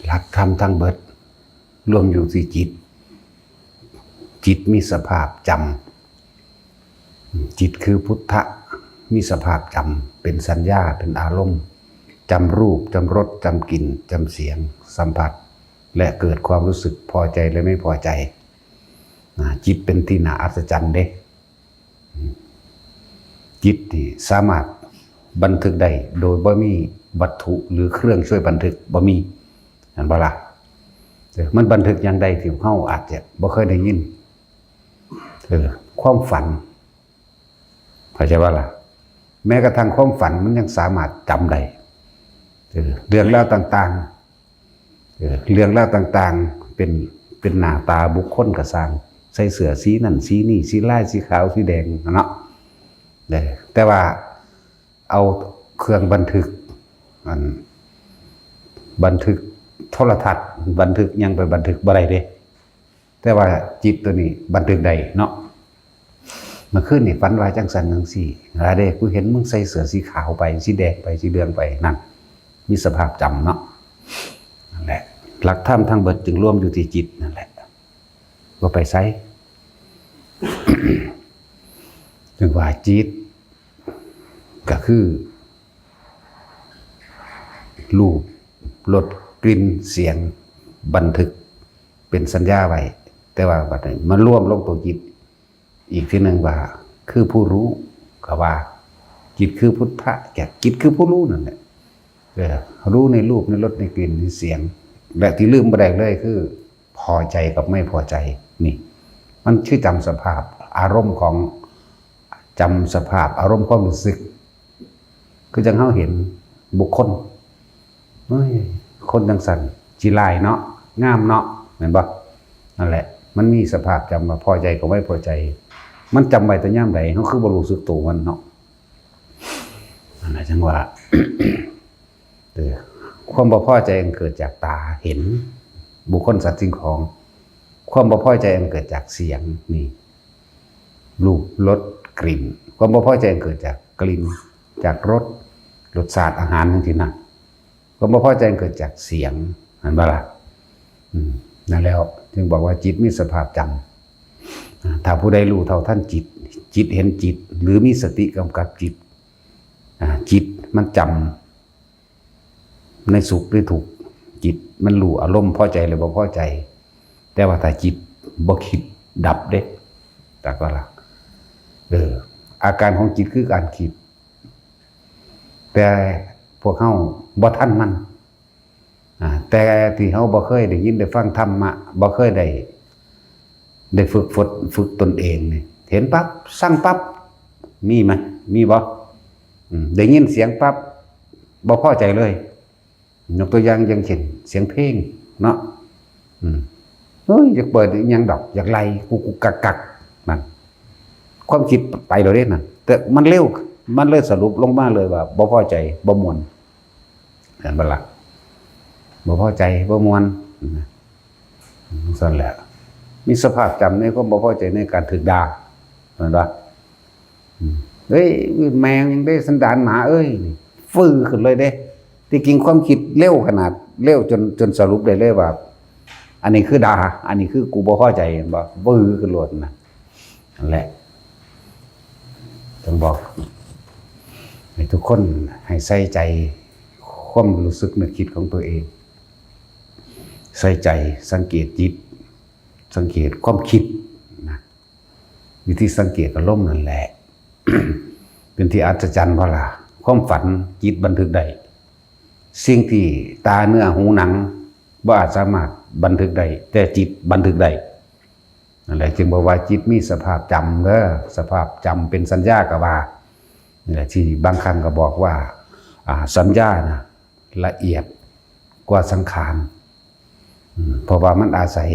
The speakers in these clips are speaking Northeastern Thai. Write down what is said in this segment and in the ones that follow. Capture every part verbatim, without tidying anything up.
หลักธรรมทั้งเบิดรวมอยู่ที่จิต จิตมีสภาพจำ จิตคือพุทธะ มีสภาพจำ เป็นสัญญา เป็นอารมณ์ จำรูป จำรส จำกลิ่น จำเสียง สัมผัส และเกิดความรู้สึกพอใจและไม่พอใจนะจิตเป็นที่น่าอัศจรรย์เด้ จิตนี่สามารถบันทึกได้โดยบ่มีวัตถุหรือเครื่องช่วยบันทึก บ่มีอันบ่ละเออมันบันทึกอย่างใดที่เฮาอาจจะบ่เคยได้ยินเออความฝันเข้าใจว่าล่ะ แม้กระทั่งความฝันมันยังสามารถจำได้เออเรื่องราวต่างๆเออเรื่องราวต่างๆ เป็นเป็นหน้าตาบุคคลก็ซ่าง ใส่เสื้อสีนั่นสีนี่สีลายสีขาวสีแดงเนาะเออแต่ว่าเอาเครื่องบันทึกอันบันทึกโทรทัศน์บันทึกหยังไปบันทึกบ่ได้เด้ แต่ว่าจิตตัวนี้บันทึกได้เนาะเมื่อคืนนี่ฝันว่าจังสันจังสี่หาเด้กูเห็นมึงใส่เสื้อสีขาวไปสีแดงไปสีเหลืองไปนั่นมีสภาพจำเนาะนั่นแหละหลักธรรมทั้งเบิดจึงรวมอยู่ที่จิตนั่นแหละบ่ไปไสจึงว่าจิตก็คือ รูปรสกลิ่นเสียงบันทึกเป็นสัญญาไว้ แต่ว่าบัดนี้มารวมลงตัวจิตอีกทีหนึ่งว่าคือผู้รู้ก็ว่าจิตคือพุทธะแก่จิตคือผู้รู้นั่นแหละเออรู้ในรูปในรสในกลิ่นในเสียง และที่ลืมบ่ได้เลยคือพอใจกับไม่พอใจนี่มันคือจำสภาพอารมณ์ของจำสภาพอารมณ์ความรู้สึก คือจังเฮาเห็นบุคคลเฮ้ยคนจังสันจิลายเนาะงามเนาะแม่นบ่นั่นแหละมันมีสภาพจำว่าพอใจกับไม่พอใจ มันจำไว้แต่ยามใดเฮาคือบ่รู้สึกตัวมันเนาะนั่นแหละจังว่าเออความบ่พอใจมันเกิดจากตาเห็น บุคคลสัตว์สิ่งของ ความบ่พอใจมันเกิดจากเสียงนี่รูปรสกลิ่น ความบ่พอใจมันเกิดจากกลิ่นจากรสรสชาติอาหารทั้งที่นั่นความบ่พอใจมันเกิดจากเสียงนั่นบ่ล่ะอืมนั่นแล้วจึงบอกว่าจิตมีสภาพจำอ่าถ้าผู้ใดรู้เท่าทันจิต จิตเห็นจิต หรือมีสติกำกับจิตอ่าจิตมันจำ ในสุขในทุกข์จิตมันรู้อารมณ์พอใจหรือบ่พอใจ แต่ว่าถ้าจิตบ่คิดดับเด้จักว่าล่ะเอออาการของจิตคือการคิด แต่พวกเฮาบ่ทันมันอ่าแต่ที่เฮาบ่เคยได้ยินได้ฟังธรรมะบ่เคยได้ ได้ฝึกฝนฝึกตนเองนี่เห็นปั๊บสั่งปั๊บมีไหมมีบ่อืมได้ยินเสียงปั๊บบ่พอใจเลย ยกตัวอย่างอย่างเช่นเสียงเพลงเนาะอืมเฮ้ยอยากเปิดอิหยังดอกอยากไล่กุกกุกกักกักนั่นความคิดไปแล้วเด้นั่นแต่มันเร็วมันเลยสรุปลงมาเลยว่าบ่พอใจบ่ม่วนเห็นบ่ล่ะบ่พอใจบ่ม่วนนะจั่งซั่นแหละมีสภาพจำในความบ่พอใจในการถูกด่าเห็นบ่อืมเฮ้ยแม่งยังได้สันดานหมาเอ้ยนี่ ฟืขึ้นเลยเด้ที่จริงความคิดเร็วขนาดเร็วจนจนสรุปได้เลยว่า อันนี้คือด่าอันนี้คือกูบ่พอใจเห็นบ่ฟืขึ้นโลดนะนั่นแหละต้องบอกให้ทุกคนให้ใส่ใจความรู้สึกนึกคิดของตัวเอง ใส่ใจสังเกตจิต สังเกตความคิดนะ วิธีสังเกตอารมณ์นั่นแหละ เป็นที่อัศจรรย์เพราะล่ะความฝันจิตบันทึกได้ สิ่งที่ตาเนื้อหูหนังบ่อาจสามารถบันทึกได้ แต่จิตบันทึกได้นั่นแหละจึงบอกว่าจิตมีสภาพจำเด้อสภาพจำเป็นสัญญาก็ว่านี่แหละที่บางครั้งก็บอกว่าอ่าสัญญานะละเอียดกว่าสังขารอืมเพราะว่ามันอาศัย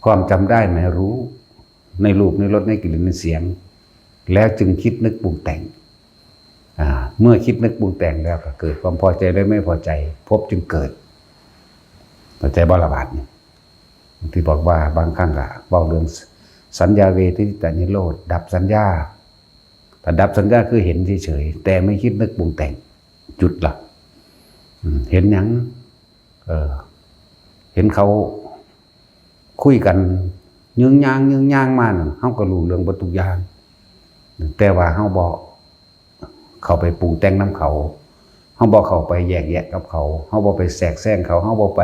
ความจำได้หมายรู้ในรูปในรสในกลิ่นในเสียง แล้วจึงคิดนึกปรุงแต่งอ่าเมื่อคิดนึกปรุงแต่งแล้วก็เกิดความพอใจและไม่พอใจภพจึงเกิดเข้าใจบ่ละบาดนี่ที่บอกว่าบางครั้งก็เว้าเรื่องสัญญาเวทิตานิโรธดับสัญญาถ้าดับสัญญาคือเห็นเฉยๆแต่ไม่คิดนึกปรุงแต่งจุดละอืมเห็นหยัง เออ เห็นเขาคุยกันยื้องย่างยื้องย่างมานั่น เฮาก็รู้เรื่องเบิดทุกอย่าง แต่ว่าเฮาบ่เข้าไปปรุงแต่งนำเขา เฮาบ่เข้าไปแยกแยะกับเขา เฮาบ่ไปแทรกแซงเขา เฮาบ่ไป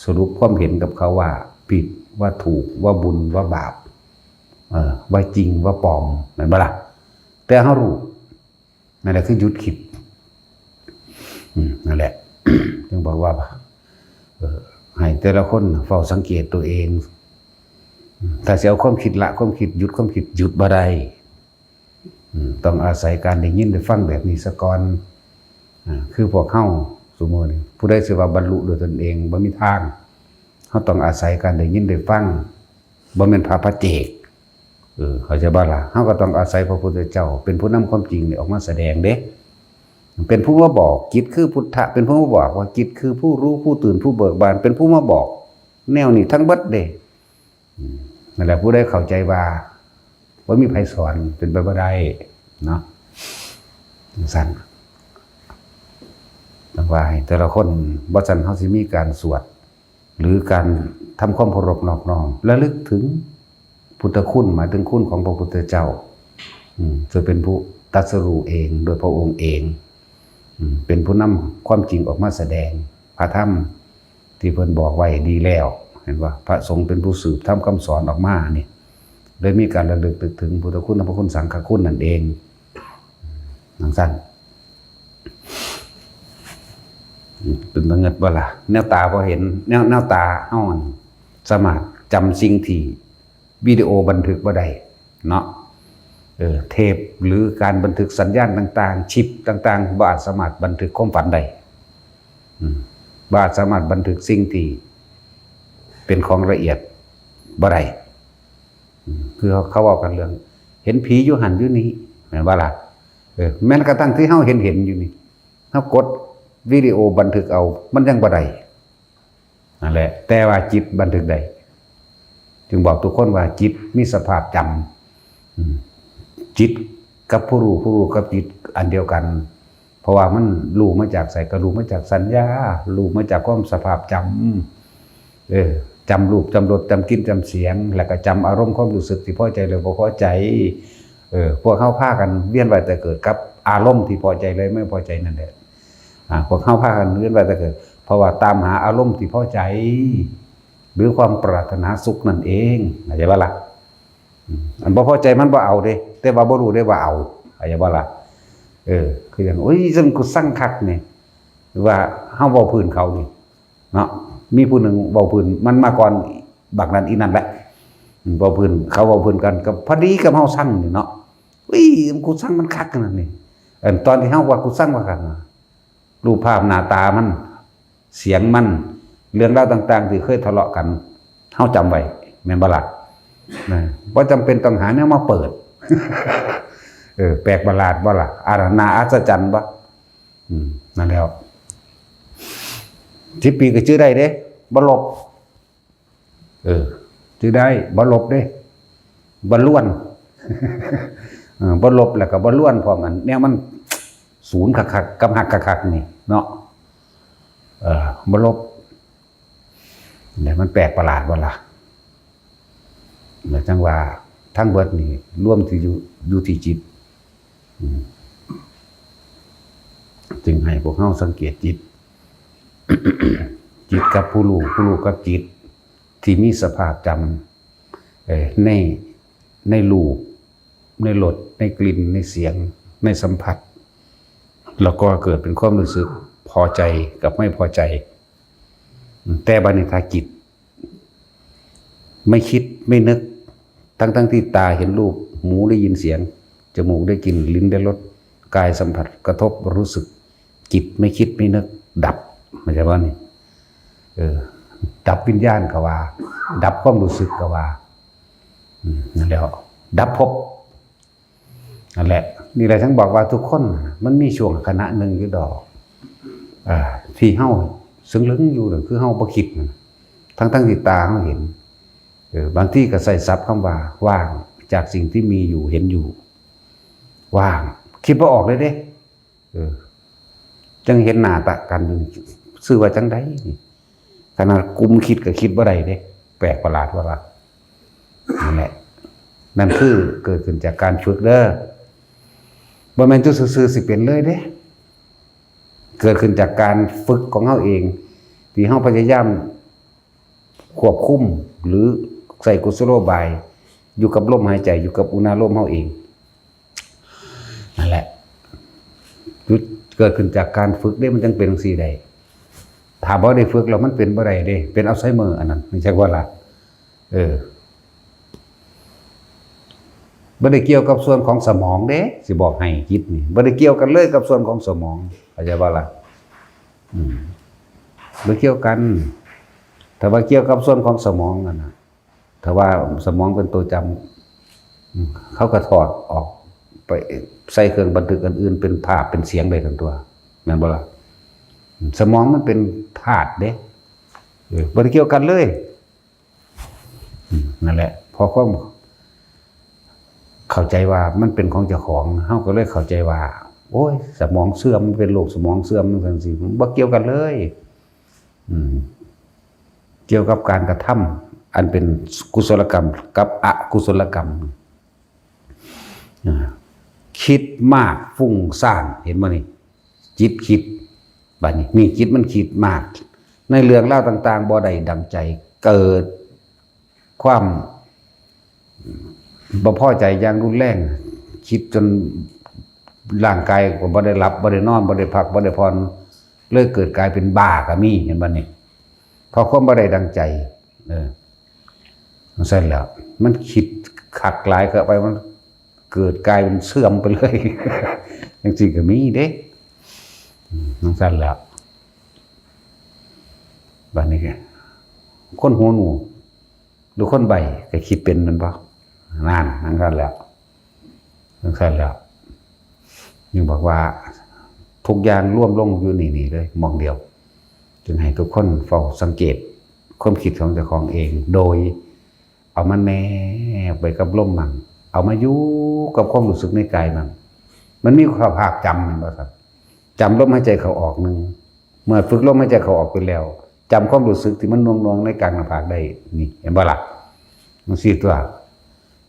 สรุปความเห็นกับเขาว่าผิด ว่าถูก ว่าบุญ ว่าบาป เออ ว่าจริง ว่าปลอม แม่นบ่ล่ะ? แต่เฮารู้ นั่นแหละคือหยุดคิด อืม นั่นแหละ จึงบอกว่า เออ ให้แต่ละคนเฝ้าสังเกตตัวเอง อืม ถ้าสิเอาความคิดละความคิด หยุดความคิด หยุดบ่ได้ อืม ต้องอาศัยการได้ยินได้ฟังแบบนี้ซะก่อน อ่า คือพวกเฮาซุมื้อนี้ ผู้ใดสิว่าบรรลุด้วยตนเอง บ่มีทาง เฮาต้องอาศัยการได้ยินได้ฟัง บ่แม่นพระปัจเจก เออ เข้าใจบ่ล่ะ? เฮาก็ต้องอาศัยพระพุทธเจ้า เป็นผู้นำความจริงนี่ออกมาแสดงเด้ เป็นผู้มาบอก จิตคือพุทธะ เป็นผู้มาบอกว่าจิตคือผู้รู้ ผู้ตื่น ผู้เบิกบาน เป็นผู้มาบอก แนวนี้ทั้งเบิดเด้ อืม นั่นแหละ ผู้ใดเข้าใจว่าบ่มีไผสอน เป็นไปบ่ได้ เนาะ จังซั่น ต้องว่าให้แต่ละคน บ่ซั้นเฮาสิมีการสวด หรือการทำความเคารพนอบน้อม ระลึกถึงพุทธคุณ หมายถึงคุณของพระพุทธเจ้า อืม ซึ่งเป็นผู้ตรัสรู้เอง โดยพระองค์เอง อืม เป็นผู้นำความจริงออกมาแสดง พระธรรมที่เพิ่นบอกไว้ดีแล้ว เห็นบ่? พระสงฆ์เป็นผู้สืบทำคำสอนออกมานี่ เลยมีการระลึกนึกถึงพุทธคุณ ธรรมคุณ สังฆคุณนั่นเอง จังซั่น เป็นตาเงิดบ่ล่ะ? แนวตาบ่เห็น แนว แนวตาเฮานั่นสามารถจำสิ่งที่วิดีโอบันทึกบ่ได้เนาะ เออ เทปหรือการบันทึกสัญญาณต่างๆ ชิปต่างๆ บ่อาจสามารถบันทึกความฝันได้ อืม บ่อาจสามารถบันทึกสิ่งที่เป็นของละเอียดบ่ได้ อืม คือเขา เขาเว้ากันเรื่อง เห็นผีอยู่หั่นอยู่นี่ แม่นบ่ล่ะ? เออ แม้กระทั่งที่เฮาเห็นๆ อยู่นี่ เฮากดวิดีโอบันทึกเอา มันยังบ่ได้ นั่นแหละ แต่ว่าจิตบันทึกได้ จึงบอกทุกคนว่าจิตมีสภาพจำ อืม จิตกับผู้รู้ ผู้รู้กับจิตอันเดียวกัน เพราะว่ามันรู้มาจากไส ก็รู้มาจากสัญญา รู้มาจากความสภาพจำ เออ จำรูป จำรส จำกลิ่น จำเสียง แล้วก็จำอารมณ์ความรู้สึกที่พอใจหรือบ่พอใจ เออ พวกเฮาพากันเวียนว่ายตายเกิดกับอารมณ์ที่พอใจหรือไม่พอใจนั่นแหละ อ่า พวกเฮาพากันเวียนว่ายตายเกิด เพราะว่าตามหาอารมณ์ที่พอใจ หรือความปรารถนาสุขนั่นเอง เข้าใจบ่ล่ะ? อืม อันบ่พอใจมันบ่เอาเด้ แต่ว่าบ่รู้เด้ว่าเอา เข้าใจบ่ล่ะ? เออ คือจั่ง โอ้ย ซั่นกูซังคักนี่ ว่าเฮาเว้าพื้นเขานี่ เนาะ มีผู้หนึ่งเว้าพื้น มันมาก่อนบักนั้นอีนั่นแหละ อืม เว้าพื้น เขาเว้าพื้นกัน ก็พอดีกับเฮาซังนี่เนาะ อุ้ย กูซังมันคักขนาดนี้ อันตอนที่เฮาว่ากูซังว่าคักนะ รูปภาพหน้าตามัน เสียงมัน เรื่องราวต่างๆ ที่เคยทะเลาะกัน เฮาจำไว้ แม่นบ่ล่ะ? นะ บ่จำเป็นต้องหาแนวมาเปิด เออ แปลกประหลาดบ่ล่ะ? อันน่าอัศจรรย์บ่? อืม นั่นแหล้ว สิบปีก็จื่อได้เด้ บ่ลบ เออ จื่อได้ บ่ลบเด้ บ่ลวน เออ บ่ลบแล้วก็บ่ลวนพร้อม อันแนวมันสูนคักๆ กับฮักคักๆ นี่เนาะ เออ บ่ลบ แล้วมันแปลกประหลาดบ่ล่ะ? แล้วจั่งว่าทั้งเบิดนี่รวมที่อยู่ อยู่ที่จิต อืม จึงให้พวกเฮาสังเกตจิต จิตกับผู้รู้ ผู้รู้กับจิต ที่มีสภาพจำ เอ่อ ใน ในรูป ในรส ในกลิ่น ในเสียง ในสัมผัส แล้วก็เกิดเป็นความรู้สึกพอใจกับไม่พอใจ แต่บัดนี้ถ้าจิต ไม่คิดไม่นึก ทั้งๆ ที่ตาเห็นรูป หูได้ยินเสียง จมูกได้กลิ่น ลิ้นได้รส กายสัมผัส กระทบรู้สึก จิตไม่คิดไม่นึก ดับ เข้าใจบ่นี่? เออ ดับวิญญาณก็ว่า ดับความรู้สึกก็ว่า อืม นั่นแหละ ดับภพ นั่นแหละ นี่แหละถึงบอกว่าทุกคนมันมีช่วงขณะหนึ่งอยู่ดอก อ่า ที่เฮาซึ่งลึงอยู่น่ะ คือเฮาบ่คิดน่ะ ทั้งๆ ที่ตาเฮาเห็น เออ บางทีก็ใช้ศัพท์คำว่า ว่างจากสิ่งที่มีอยู่ เห็นอยู่ ว่าง คิดบ่ออกเลยเด้ เออ จั่งเห็นหน้าตากัน ชื่อว่าจั่งใดนี่ ขนาดกลุ่มคิดก็คิดบ่ได้เด้ แปลกประหลาดว่าล่ะ นั่นแหละ นั่นคือเกิดขึ้นจากการฝึกเด้อ บ่แม่นอยู่ซื่อๆสิเป็นเลยเด้ เกิดขึ้นจากการฝึกของเฮาเอง ที่เฮาพยายามควบคุม หรือใส่กุศโลบาย อยู่กับลมหายใจ อยู่กับอุณาโลมเฮาเอง นั่นแหละ จุดเกิดขึ้นจากการฝึกเด้ มันจั่งเป็นจั่งซี้ได้ ถ้าบ่ได้ฝึกแล้วมันเป็นบ่ได้เด้ เป็นอัลไซเมอร์อันนั้น จักว่าล่ะ เออ บ่ได้เกี่ยวกับส่วนของสมองเด้ สิบอกให้ จิตนี่ บ่ได้เกี่ยวกันเลยกับส่วนของสมอง เข้าใจบ่ล่ะ อืม บ่เกี่ยวกัน ถ้าว่าเกี่ยวกับส่วนของสมองนั่นน่ะ ถ้าว่าสมองเป็นตัวจำ อืม เขาก็ถอดออกไปใส่เครื่องบันทึกอันอื่นเป็นภาพเป็นเสียงได้ทั้งตัว แม่นบ่ล่ะ สมองมันเป็นธาตุเด้ เออ บ่ได้เกี่ยวกันเลย อืม นั่นแหละ พอความเข้าใจว่ามันเป็นของเจ้าของ เฮาก็เลยเข้าใจว่า โอ้ย สมองเสื่อม มันเป็นโรคสมองเสื่อม จั่งซี้ บ่เกี่ยวกันเลย อืม เกี่ยวกับการกระทำอันเป็นกุศลกรรมกับอกุศลกรรม อ่า คิดมากฟุ้งซ่าน เห็นบ่นี่ จิตคิด บัดนี้ นี่จิตมันคิดมาก ในเรื่องราวต่างๆ บ่ได้ดังใจ เกิดความบ่พอใจอย่างรุนแรง คิดจนร่างกายก็บ่ได้หลับ บ่ได้นอน บ่ได้พัก บ่ได้ผ่อน เลยเกิดกลายเป็นบ้าก็มี เห็นบ่นี่ เพราะความบ่ได้ดังใจ เออ จั่งซั่นแหล้ว มันคิดคักหลายเข้าไป มันเกิดกลายเป็นเสื่อมไปเลย จั่งซี้ก็มีเด้ อืม จั่งซั่นแหล้ว บัดนี้ก็ คนหูหนวก หรือคนใบ้ก็คิดเป็นแม่นบ่ นั่น จั่งซั่นแหล้ว จั่งซั่นแหล้ว ยังบอกว่า ทุกอย่างรวมลงอยู่นี่ นี่เลย หม่องเดียว จึงให้ทุกคนเฝ้าสังเกตความคิดของเจ้าของเอง โดยเอามันแนบไว้กับลมมั่ง เอามาอยู่กับความรู้สึกในกายมั่ง มันมีสภาพจำ แม่นบ่ครับ จำลมหายใจเข้าออกหนึ่ง เมื่อฝึกลมหายใจเข้าออกไปแล้ว จำความรู้สึกที่มันหน่วงๆในกลางหน้าผากได้ นี่ เห็นบ่ล่ะ จั่งซี้ตัว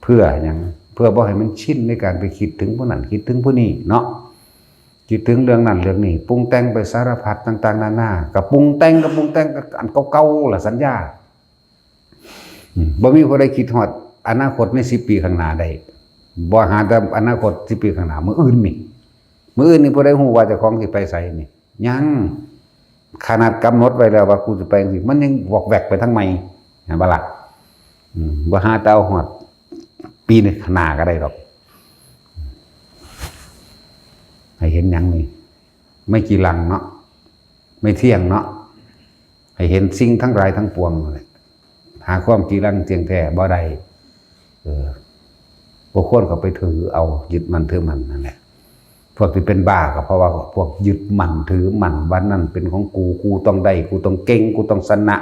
เพื่อหยัง เพื่อบ่ให้มันชินในการไปคิดถึงผู้นั้น คิดถึงผู้นี้เนาะ คิดถึงเรื่องนั้นเรื่องนี้ ปรุงแต่งไปสารพัดต่างๆนานา ก็ปรุงแต่ง ก็ปรุงแต่ง ก็อันเก่าๆล่ะ สัญญา อืม บ่มีผู้ใดคิดฮอดอนาคตในสิบปีข้างหน้าได้ บ่หาแต่อนาคตสิบปีข้างหน้า มื้ออื่นนี่ มื้ออื่นนี่ผู้ใดฮู้ว่าเจ้าของสิไปไสนี่ ยัง ขนาดกำหนดไว้แล้วว่ากูสิไปจั่งซี้ มันยังวอกแวกไปทางใหม่ เห็นบ่ล่ะ อืม บ่หาแต่เอาฮอดปีข้างหน้าก็ได้ดอก ให้เห็นหยังนี่ ไม่จีรังเนาะ ไม่เที่ยงเนาะ ให้เห็นสิ่งทั้งหลายทั้งปวงนั่นแหละ หาความจีรังเที่ยงแท้บ่ได้ เออ บ่ควรเข้าไปถือเอา ยึดมั่นถือมั่นนั่นแหละ พวกที่เป็นบ้าก็เพราะว่าพวกยึดมั่นถือมั่น วันนั้นเป็นของกู กูต้องได้ กูต้องเก่ง กูต้องชนะ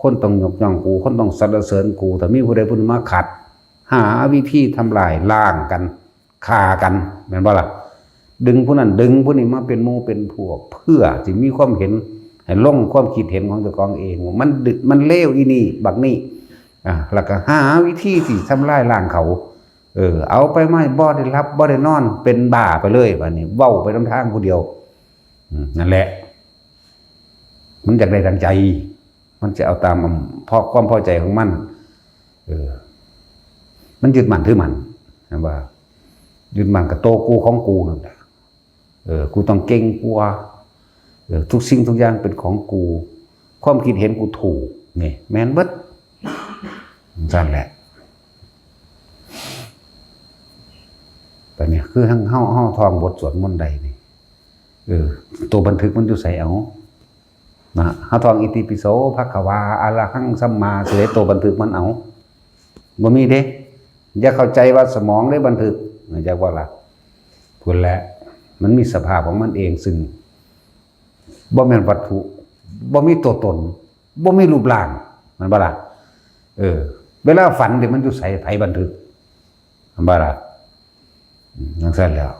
คนต้องยกย่องกู คนต้องสรรเสริญกู ถ้ามีผู้ใดผู้หนึ่งมาขัด หาวิธีทำลายล้างกัน ฆ่ากัน แม่นบ่ล่ะ ดึงผู้นั้นดึงผู้นี้มาเป็นหมู่เป็นพวก เพื่อสิมีความเห็น ให้ลงความคิดเห็นของเจ้าของเอง ว่ามันดึ มันเลวอีนี่ บักนี่ อ่า แล้วก็หาวิธีที่ทำลายล้างเขา เออ เอาไปมาบ่ได้หลับ บ่ได้นอน เป็นบ้าไปเลย บัดนี้ เว้าไปนำทางผู้เดียว อืม นั่นแหละ มันอยากได้ดังใจ มันจะเอาตาม พอ ความพอใจของมัน เออ มันยึดมั่นถือมั่น เห็นบ่ ยึดมั่นกับโตกูของกูนั่นแหละ เออ กูต้องเก่งกว่า เออ ทุกสิ่งทุกอย่างเป็นของกู ความคิดเห็นกูถูก นี่ แม่นเบิด จั่งซั่นแหละ บัดนี้คือเฮา เฮา เฮาท่องบทสวดมนต์ใดนี่ เออ ตัวบันทึกมันอยู่ไสเอา นะ เฮาท่องอิติปิโสภะคะวา อะระหังสัมมา สิได้ตัวบันทึกมันเอา บ่มีเด้ อย่าเข้าใจว่าสมองได้บันทึก จักว่าล่ะ พุ้นแหละ มันมีสภาพของมันเอง ซึ่งบ่แม่นวัตถุ บ่มีตัวตน บ่มีรูปร่าง แม่นบ่ล่ะ เออ เวลาฝันนี่มันอยู่ไส ไผบันทึก แม่นบ่ล่ะ อืม จั่งซั่นแหล้ว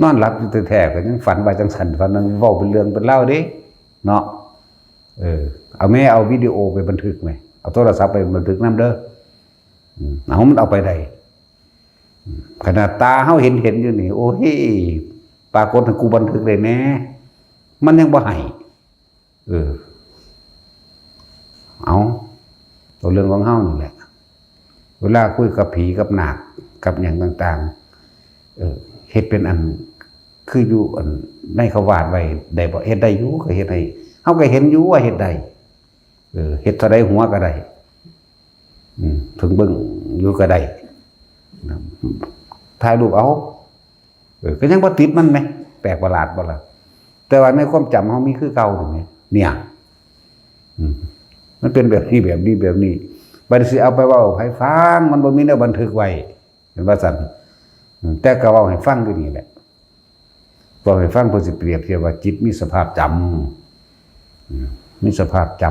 นอนหลับอยู่แท้ๆ ก็ยังฝันว่าจั่งซั่น ฝันว่าเว้าเป็นเรื่องเป็นราวเด้ เนาะ เออ เอาแม่เอาวิดีโอไปบันทึกไหม เอาโทรศัพท์ไปบันทึกนำเด้อ อืม เอามันเอาไปได้ อืม ขนาดตาเฮาเห็นเห็นอยู่นี่ โอ้ย ปรากฏให้กูบันทึกได้แน่ มันยังบ่ให้ เออ เอา เอาเรื่องของเฮานี่แหละ เวลาคุยกับผีกับนาคกับหยังต่างๆ เออ เฮ็ดเป็นอัน คืออยู่อัน ในเขาวาดไว้ได้บ่ เฮ็ดได้อยู่ ก็เฮ็ดให้ เฮาก็เห็นอยู่ว่าเฮ็ดได้ เออ เฮ็ดเท่าใดหัวก็ได้ อืม เพิ่งเบิ่งอยู่ก็ได้ นะ ถ่ายรูปเอา เออ ก็ยังบ่ติดมันแหม แปลกประหลาดบ่ล่ะ แต่ว่าในความจำเฮามีคือเก่านี่แหม เนี่ย อืม มันเป็นแบบนี้ แบบนี้ แบบนี้ บัดนี้สิเอาไปเว้าให้ไผฟัง มันบ่มีแนวบันทึกไว้ เห็นว่าซั่น อืม แต่ก็เว้าให้ฟังอยู่นี่แหละ เว้าให้ฟัง เพิ่นสิเปรียบเทียบว่าจิตมีสภาพจำ อืม มีสภาพจ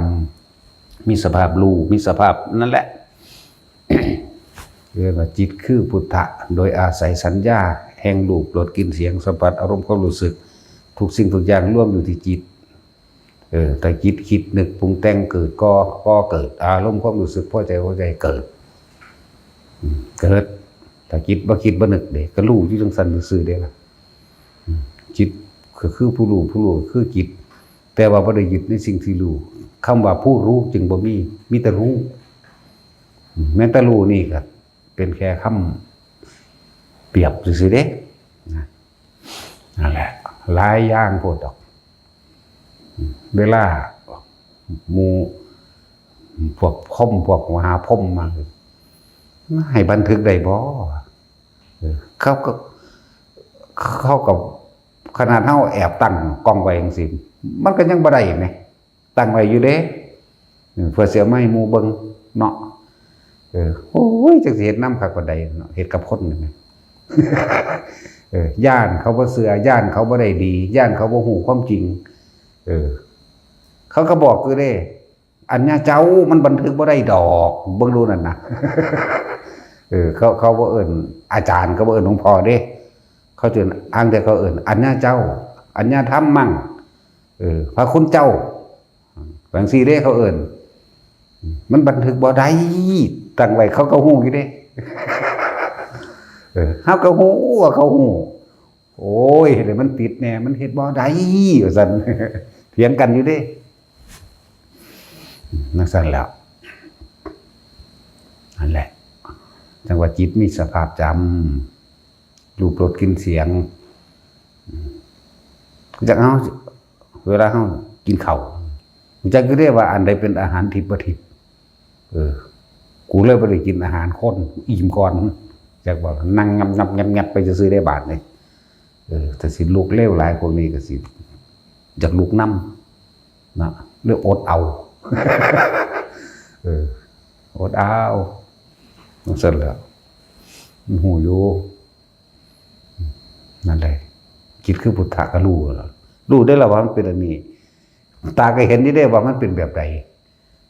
ำ มีสภาพรู้ มีสภาพนั่นแหละ เรียกว่าจิตคือพุทธะ โดยอาศัยสัญญาแห่งรูป รส กลิ่น เสียง สัมผัส อารมณ์ ความรู้สึก ทุกสิ่งทุกอย่างรวมอยู่ที่จิต เออ ถ้าจิตคิดนึกปรุงแต่งเกิด ก็ ก็เกิด อารมณ์ความรู้สึกพอใจ พอใจเกิด อืม เกิด ถ้าจิตบ่คิดบ่นึกเด้ ก็รู้อยู่จังซั่นซื่อๆเด้ล่ะ อืม จิตก็คือผู้รู้ ผู้รู้ก็คือจิต แต่ว่าบ่ได้ยึดในสิ่งที่รู้ คำว่าผู้รู้จึงบ่มี มีแต่รู้ อืม แม้แต่รู้นี่ก็เป็นแค่คำเปรียบซื่อๆเด้ นะ นั่นแหละ หลายอย่างโพดดอก เวลาหมู่พวกคม พวกมหาพรหมมา ให้บันทึกได้บ่ เออ เขาก็ เขาก็ ขนาดเฮาแอบตั้งกล้องไว้จังซี่ มันก็ยังบ่ได้แหม ตั้งไว้อยู่เด้ เออ เพื่อสิเอามาให้หมู่เบิ่งเนาะ เออ โอ้ย จักสิเฮ็ดนำคักปานใดเนาะ เฮ็ดกับคนนี่แหม เออ ย้านเขาบ่เชื่อ ย้านเขาบ่ได้ดี ย้านเขาบ่ฮู้ความจริง เออ เขาก็บอกอยู่เด้ อันเนี้ยเจ้ามันบันทึกบ่ได้ดอก เบิ่งดูนั่นนะ เออ เขา เขาบ่เอิ้นอาจารย์ เขาบ่เอิ้นหลวงพ่อเด้ เขาเอิ้น อ้างแต่เขาเอิ้น อันเนี้ยเจ้า อันเนี้ยธรรมมัง เออ พระคุณเจ้า จังซี่เด้เขาเอิ้น มันบันทึกบ่ได้ ตั้งไว้เขาก็ฮู้อยู่เด้ เออ เฮาก็ฮู้ว่าเขาฮู้ โอ้ย เฮ็ดให้มันติดแน่ มันเฮ็ดบ่ได้ ว่าซั่น เถียงกันอยู่เด้ จั่งซั่นแหล้ว นั่นแหละ จั่งว่าจิตมีสภาพจำ รูป รส กลิ่น เสียง จั่งเฮา เวลาเฮากินข้าว จั่งคือได้ว่าอันใดเป็นอาหารทิพย์บ่ทิพย์ เออ กูเลยบ่ได้กินอาหารคน อิ่มก่อน จักว่านั่งงับงับงับงับไปซื่อๆได้บาดนี่ เออ แต่สิลุกเร็วหลายพวกนี้ก็สิ อยากลุกนำ นะ เลยอดเอา เออ อดเอา จั่งซั่นแหละ มันฮู้อยู่ นั่นแหละ จิตคือพุทธะก็รู้แล้ว รู้ได้แล้วว่ามันเป็นอันนี้ ตาก็เห็นอยู่ได้ว่ามันเป็นแบบใด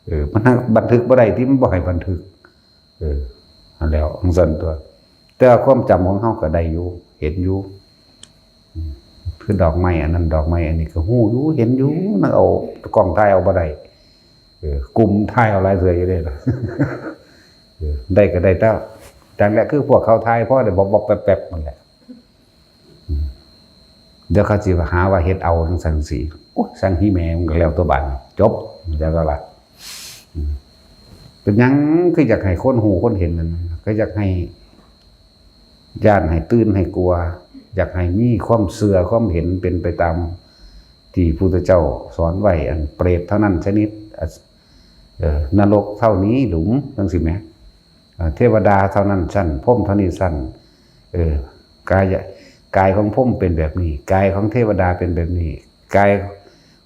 เออ มันบันทึกบ่ได้ที่มันบ่ให้บันทึก เออ นั่นแหล้ว จั่งซั่นตัว แต่ว่าความจำของเฮาก็ได้อยู่ เห็นอยู่ อืม คือดอกไม้อันนั้น ดอกไม้อันนี้ก็ฮู้อยู่ เห็นอยู่ มันเอากล้องถ่ายเอาบ่ได้ เออ กลุ่มถ่ายเอาหลายเทื่ออยู่เด้ล่ะ เออ ได้ก็ได้แต่ จั่งแหละ คือพวกเขาถ่ายพอได้บอบๆแป๊บๆนั่นแหละ อืม เดี๋ยวเขาสิหาว่าเฮ็ดเอาจั่งซั่นจั่งซี้ โอ๊ย สั่งฮีแม่มันก็แล้วตัวบาดนี้ จบ จั่งก็ล่ะ อืม เป็นหยังคืออยากให้คนฮู้คนเห็นนั่น ก็อยากให้ย้าน ให้ตื่น ให้กลัว อยากให้มีความเชื่อความเห็นเป็นไปตามที่พุทธเจ้าสอนไว้ อันเปรตเท่านั้นชนิด อ่ะ เอ่อ นรกเท่านี้หลุม จั่งซี้แหม เอ่อ เทวดาเท่านั้นชั้น พรหมเท่านี้ชั้น เออ กาย กายของพรหมเป็นแบบนี้ กายของเทวดาเป็นแบบนี้ กาย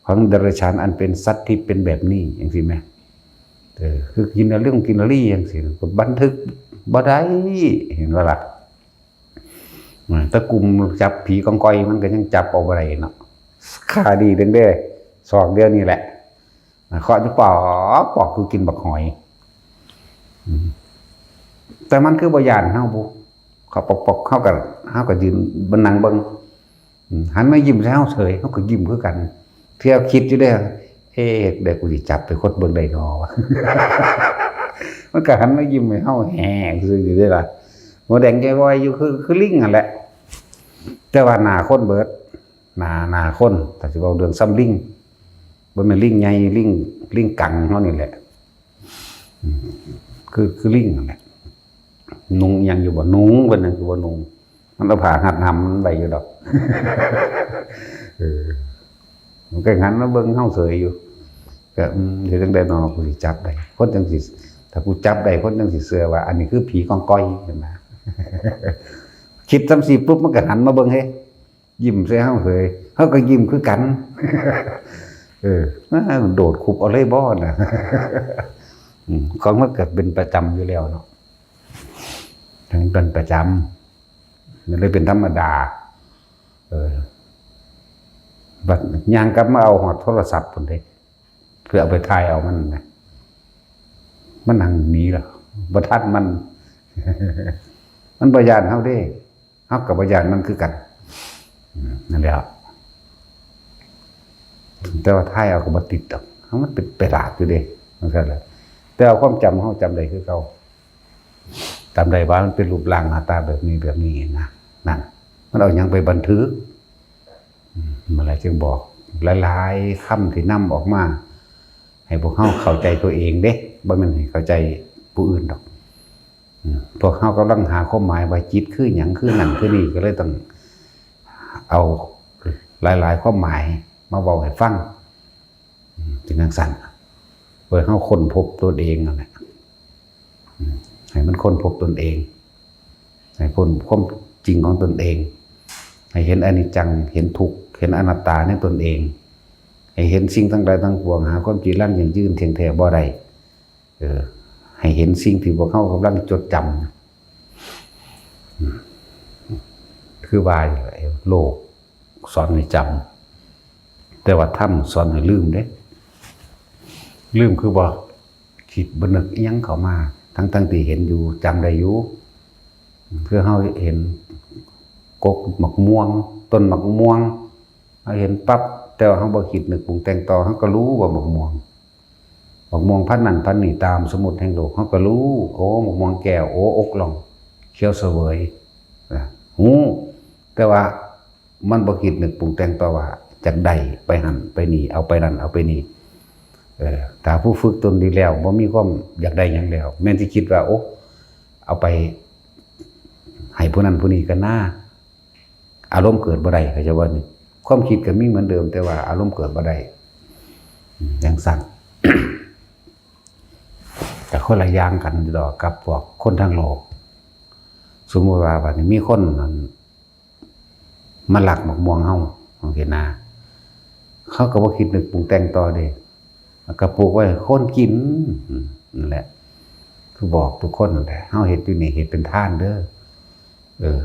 ของเดรัจฉานอันเป็นสัตว์ทิพย์เป็นแบบนี้ จั่งซี้แหม เออ คือกินเรื่องกินรีจั่งซี้ บันทึกบ่ได้ เห็นบ่ล่ะ อ่า แต่กลุ่มจับผีกองกอยมันก็ยังจับเอาบ่ได้เนาะ คาดีเด้งเด้ ศอกเดียวนี่แหละ เคาะอยู่ปอกปอกคือกินบักหอย อืม แต่มันคือบ่ย้านเฮาบุ เคาะปอกปอก เฮาก็ เฮาก็ยืนบ่นั่งเบิ่ง อืม หันมายิ้มใส่เฮาเฉย เฮาก็ยิ้มคือกัน เทื่อคิดอยู่เด้ เอ เอ๊ะ ได้กูสิจับไปคนเบิ่งได้ดอกวะ มันก็หันมายิ้มให้เฮาแฮ่ซื่ออยู่เด้ล่ะ หัวแดงใจวอยอยู่คือ คือลิงนั่นแหละ แต่ว่าหน้าคนเบิด หน้า หน้าคน ถ้าสิเว้าเรื่องส่ำลิง บ่แม่นลิงใหญ่ ลิง ลิงกังเฮานี่แหละ อืม คือ คือลิงนั่นแหละ นุงอิหยังอยู่บ่ นุง เพิ่นนั่นคือบ่นุง มันเอาผ้าหัดหำมันไว้อยู่ดอก เออ มันก็หันมาเบิ่งเฮาเสยอยู่ ก็ อืม เฮ็ดจั่งใด๋น้อ กูสิจับได้ คนจั่งสิ ถ้ากูจับได้ คนจั่งสิเชื่อว่า อันนี้คือผีกองกอย เห็นบ่ คิดจั่งซี้ปุ๊บ มันก็หันมาเบิ่ง เฮ้ ยิ้มใส่เฮาเสย เฮาก็ยิ้มคือกัน เออ มาโดดคุบเอาเลยบ่น่ะ อืม ของมันก็เป็นประจำอยู่แล้วเนาะ ทั้งเป็นประจำ มันเลยเป็นธรรมดา เออ บัดย่างกลับมาเอาฮอดโทรศัพท์พุ้นเด้ เพื่อเอาไปถ่ายเอามันนะ มันนั่งหนีล่ะ บ่ทันมัน มันบ่ย้านเฮาเด้ เฮาก็บ่ย้านมันคือกัน อืม นั่นแหละ แต่ว่าถ่ายเอาก็บ่ติดดอก เฮามันเป็นไปลากอยู่เด้ จั่งซั้นแหละ แต่ว่าความจำเฮาจำได้คือเก่า จำได้ว่ามันเป็นรูปร่างหน้าตาแบบนี้แบบนี้นะ นั่น มันเอาหยังไปบันทึก อืม มันเลยจึงบอก หลายๆ คำที่นำออกมา ให้พวกเฮาเข้าใจตัวเองเด้ บ่แม่นให้เข้าใจผู้อื่นดอก อืม พวกเฮากำลังหาความหมายว่าจิตคือหยัง คือนั่น คือนี่ ก็เลยต้องเอาหลายๆ ความหมายมาเว้าให้ฟัง อืม เป็นจั่งซั้น เพื่อเฮาค้นพบตนเองนั่นแหละ อืม ให้มันค้นพบตนเอง ให้ค้นความจริงของตนเอง ให้เห็นอนิจจัง เห็นทุกข์ เห็นอนัตตาในตนเอง ให้เห็นสิ่งทั้งหลายทั้งปวง หาความจีรังยั่งยืนเที่ยงแท้บ่ได้ เออ ให้เห็นสิ่งที่พวกเฮากำลังจดจำ อืม คือว่าอยู่แหละ โลกสอนให้จำ แต่ว่าธรรมสอนให้ลืมเด้ ลืมคือบ่คิดบ่นึกอิหยังเข้ามา ทั้งๆ ที่เห็นอยู่ จำได้อยู่ คือเฮาเห็นกกหมากม่วง ต้นหมากม่วง เฮาเห็นปั๊บ แต่ว่าเฮาบ่คิดนึกปรุงแต่งต่อ เฮาก็รู้ว่าหมากม่วง หมากม่วงพันธุ์นั่นพันธุ์นี่ ตามสมมุติแห่งโลก เฮาก็รู้ โอ้ หมากม่วงแก้ว โอ้ อกล่อง เขียวเสวย นะ ฮู้ แต่ว่ามันบ่คิดนึกปรุงแต่งต่อว่าจักได้ไปหั่นไปนี่ เอาไปนั่นเอาไปนี่ เออ ถ้าผู้ฝึกตนดีแล้ว บ่มีความอยากได้หยังแล้ว แม่นสิคิดว่า โอ้ เอาไปให้ผู้นั้นผู้นี้ก็น่า อารมณ์เกิดบ่ได้ เข้าใจบ่นี่ ความคิดก็มีเหมือนเดิม แต่ว่าอารมณ์เกิดบ่ได้ อืม จั่งซั้น ก็คนละอย่างกันดอกกับพวกคนทางโลก สมมุติว่าบัดนี้มีคนนั่นมาลักหมากม่วงเฮา จั่งซี้นะ เขาก็บ่คิดนึกปรุงแต่งต่อเด้ แล้วก็ปลูกไว้ให้คนกิน อืม นั่นแหละ คือบอกทุกคนนั่นแหละ เฮาเฮ็ดอยู่นี่ เฮ็ดเป็นทานเด้อ เออ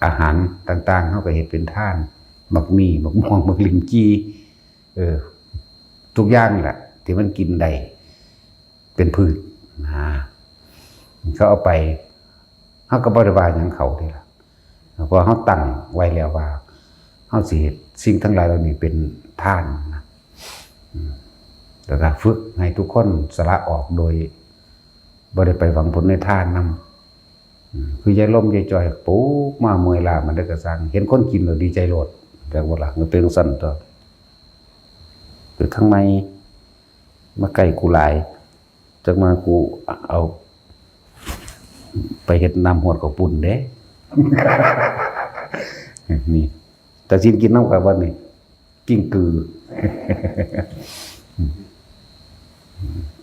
อาหารต่างๆ เฮาก็เฮ็ดเป็นทาน บักมี่ บักม่วง บักลิ้นจี่ เออ ทุกอย่างแหละ ที่มันกินได้ เป็นพืชนะ เขาเอาไป เฮาก็บ่ได้ว่าหยังเขาเด้ล่ะ เพราะเฮาตั้งไว้แล้วว่า เฮาสิเฮ็ดสิ่งทั้งหลายเหล่านี้เป็นทานนะ อืม แล้วก็ฝึกให้ทุกคนสละออกโดยบ่ได้ไปหวังผลในทานนำ อืม คือยายลมยายจ่อยปลูกมาเมื่อยล้ามันได้กระซัง เห็นคนกินแล้วดีใจโลด จักบ่ล่ะ มันเป็นจั่งซั้นตั๊ว อยู่ทางใน มาใกล้กูหลาย จักมากูเอาไปเฮ็ดน้ำฮวดข้าวปุ้นเด้ นี่ ตาซินกินนำข้อยบ่นี่ กิ้งกือ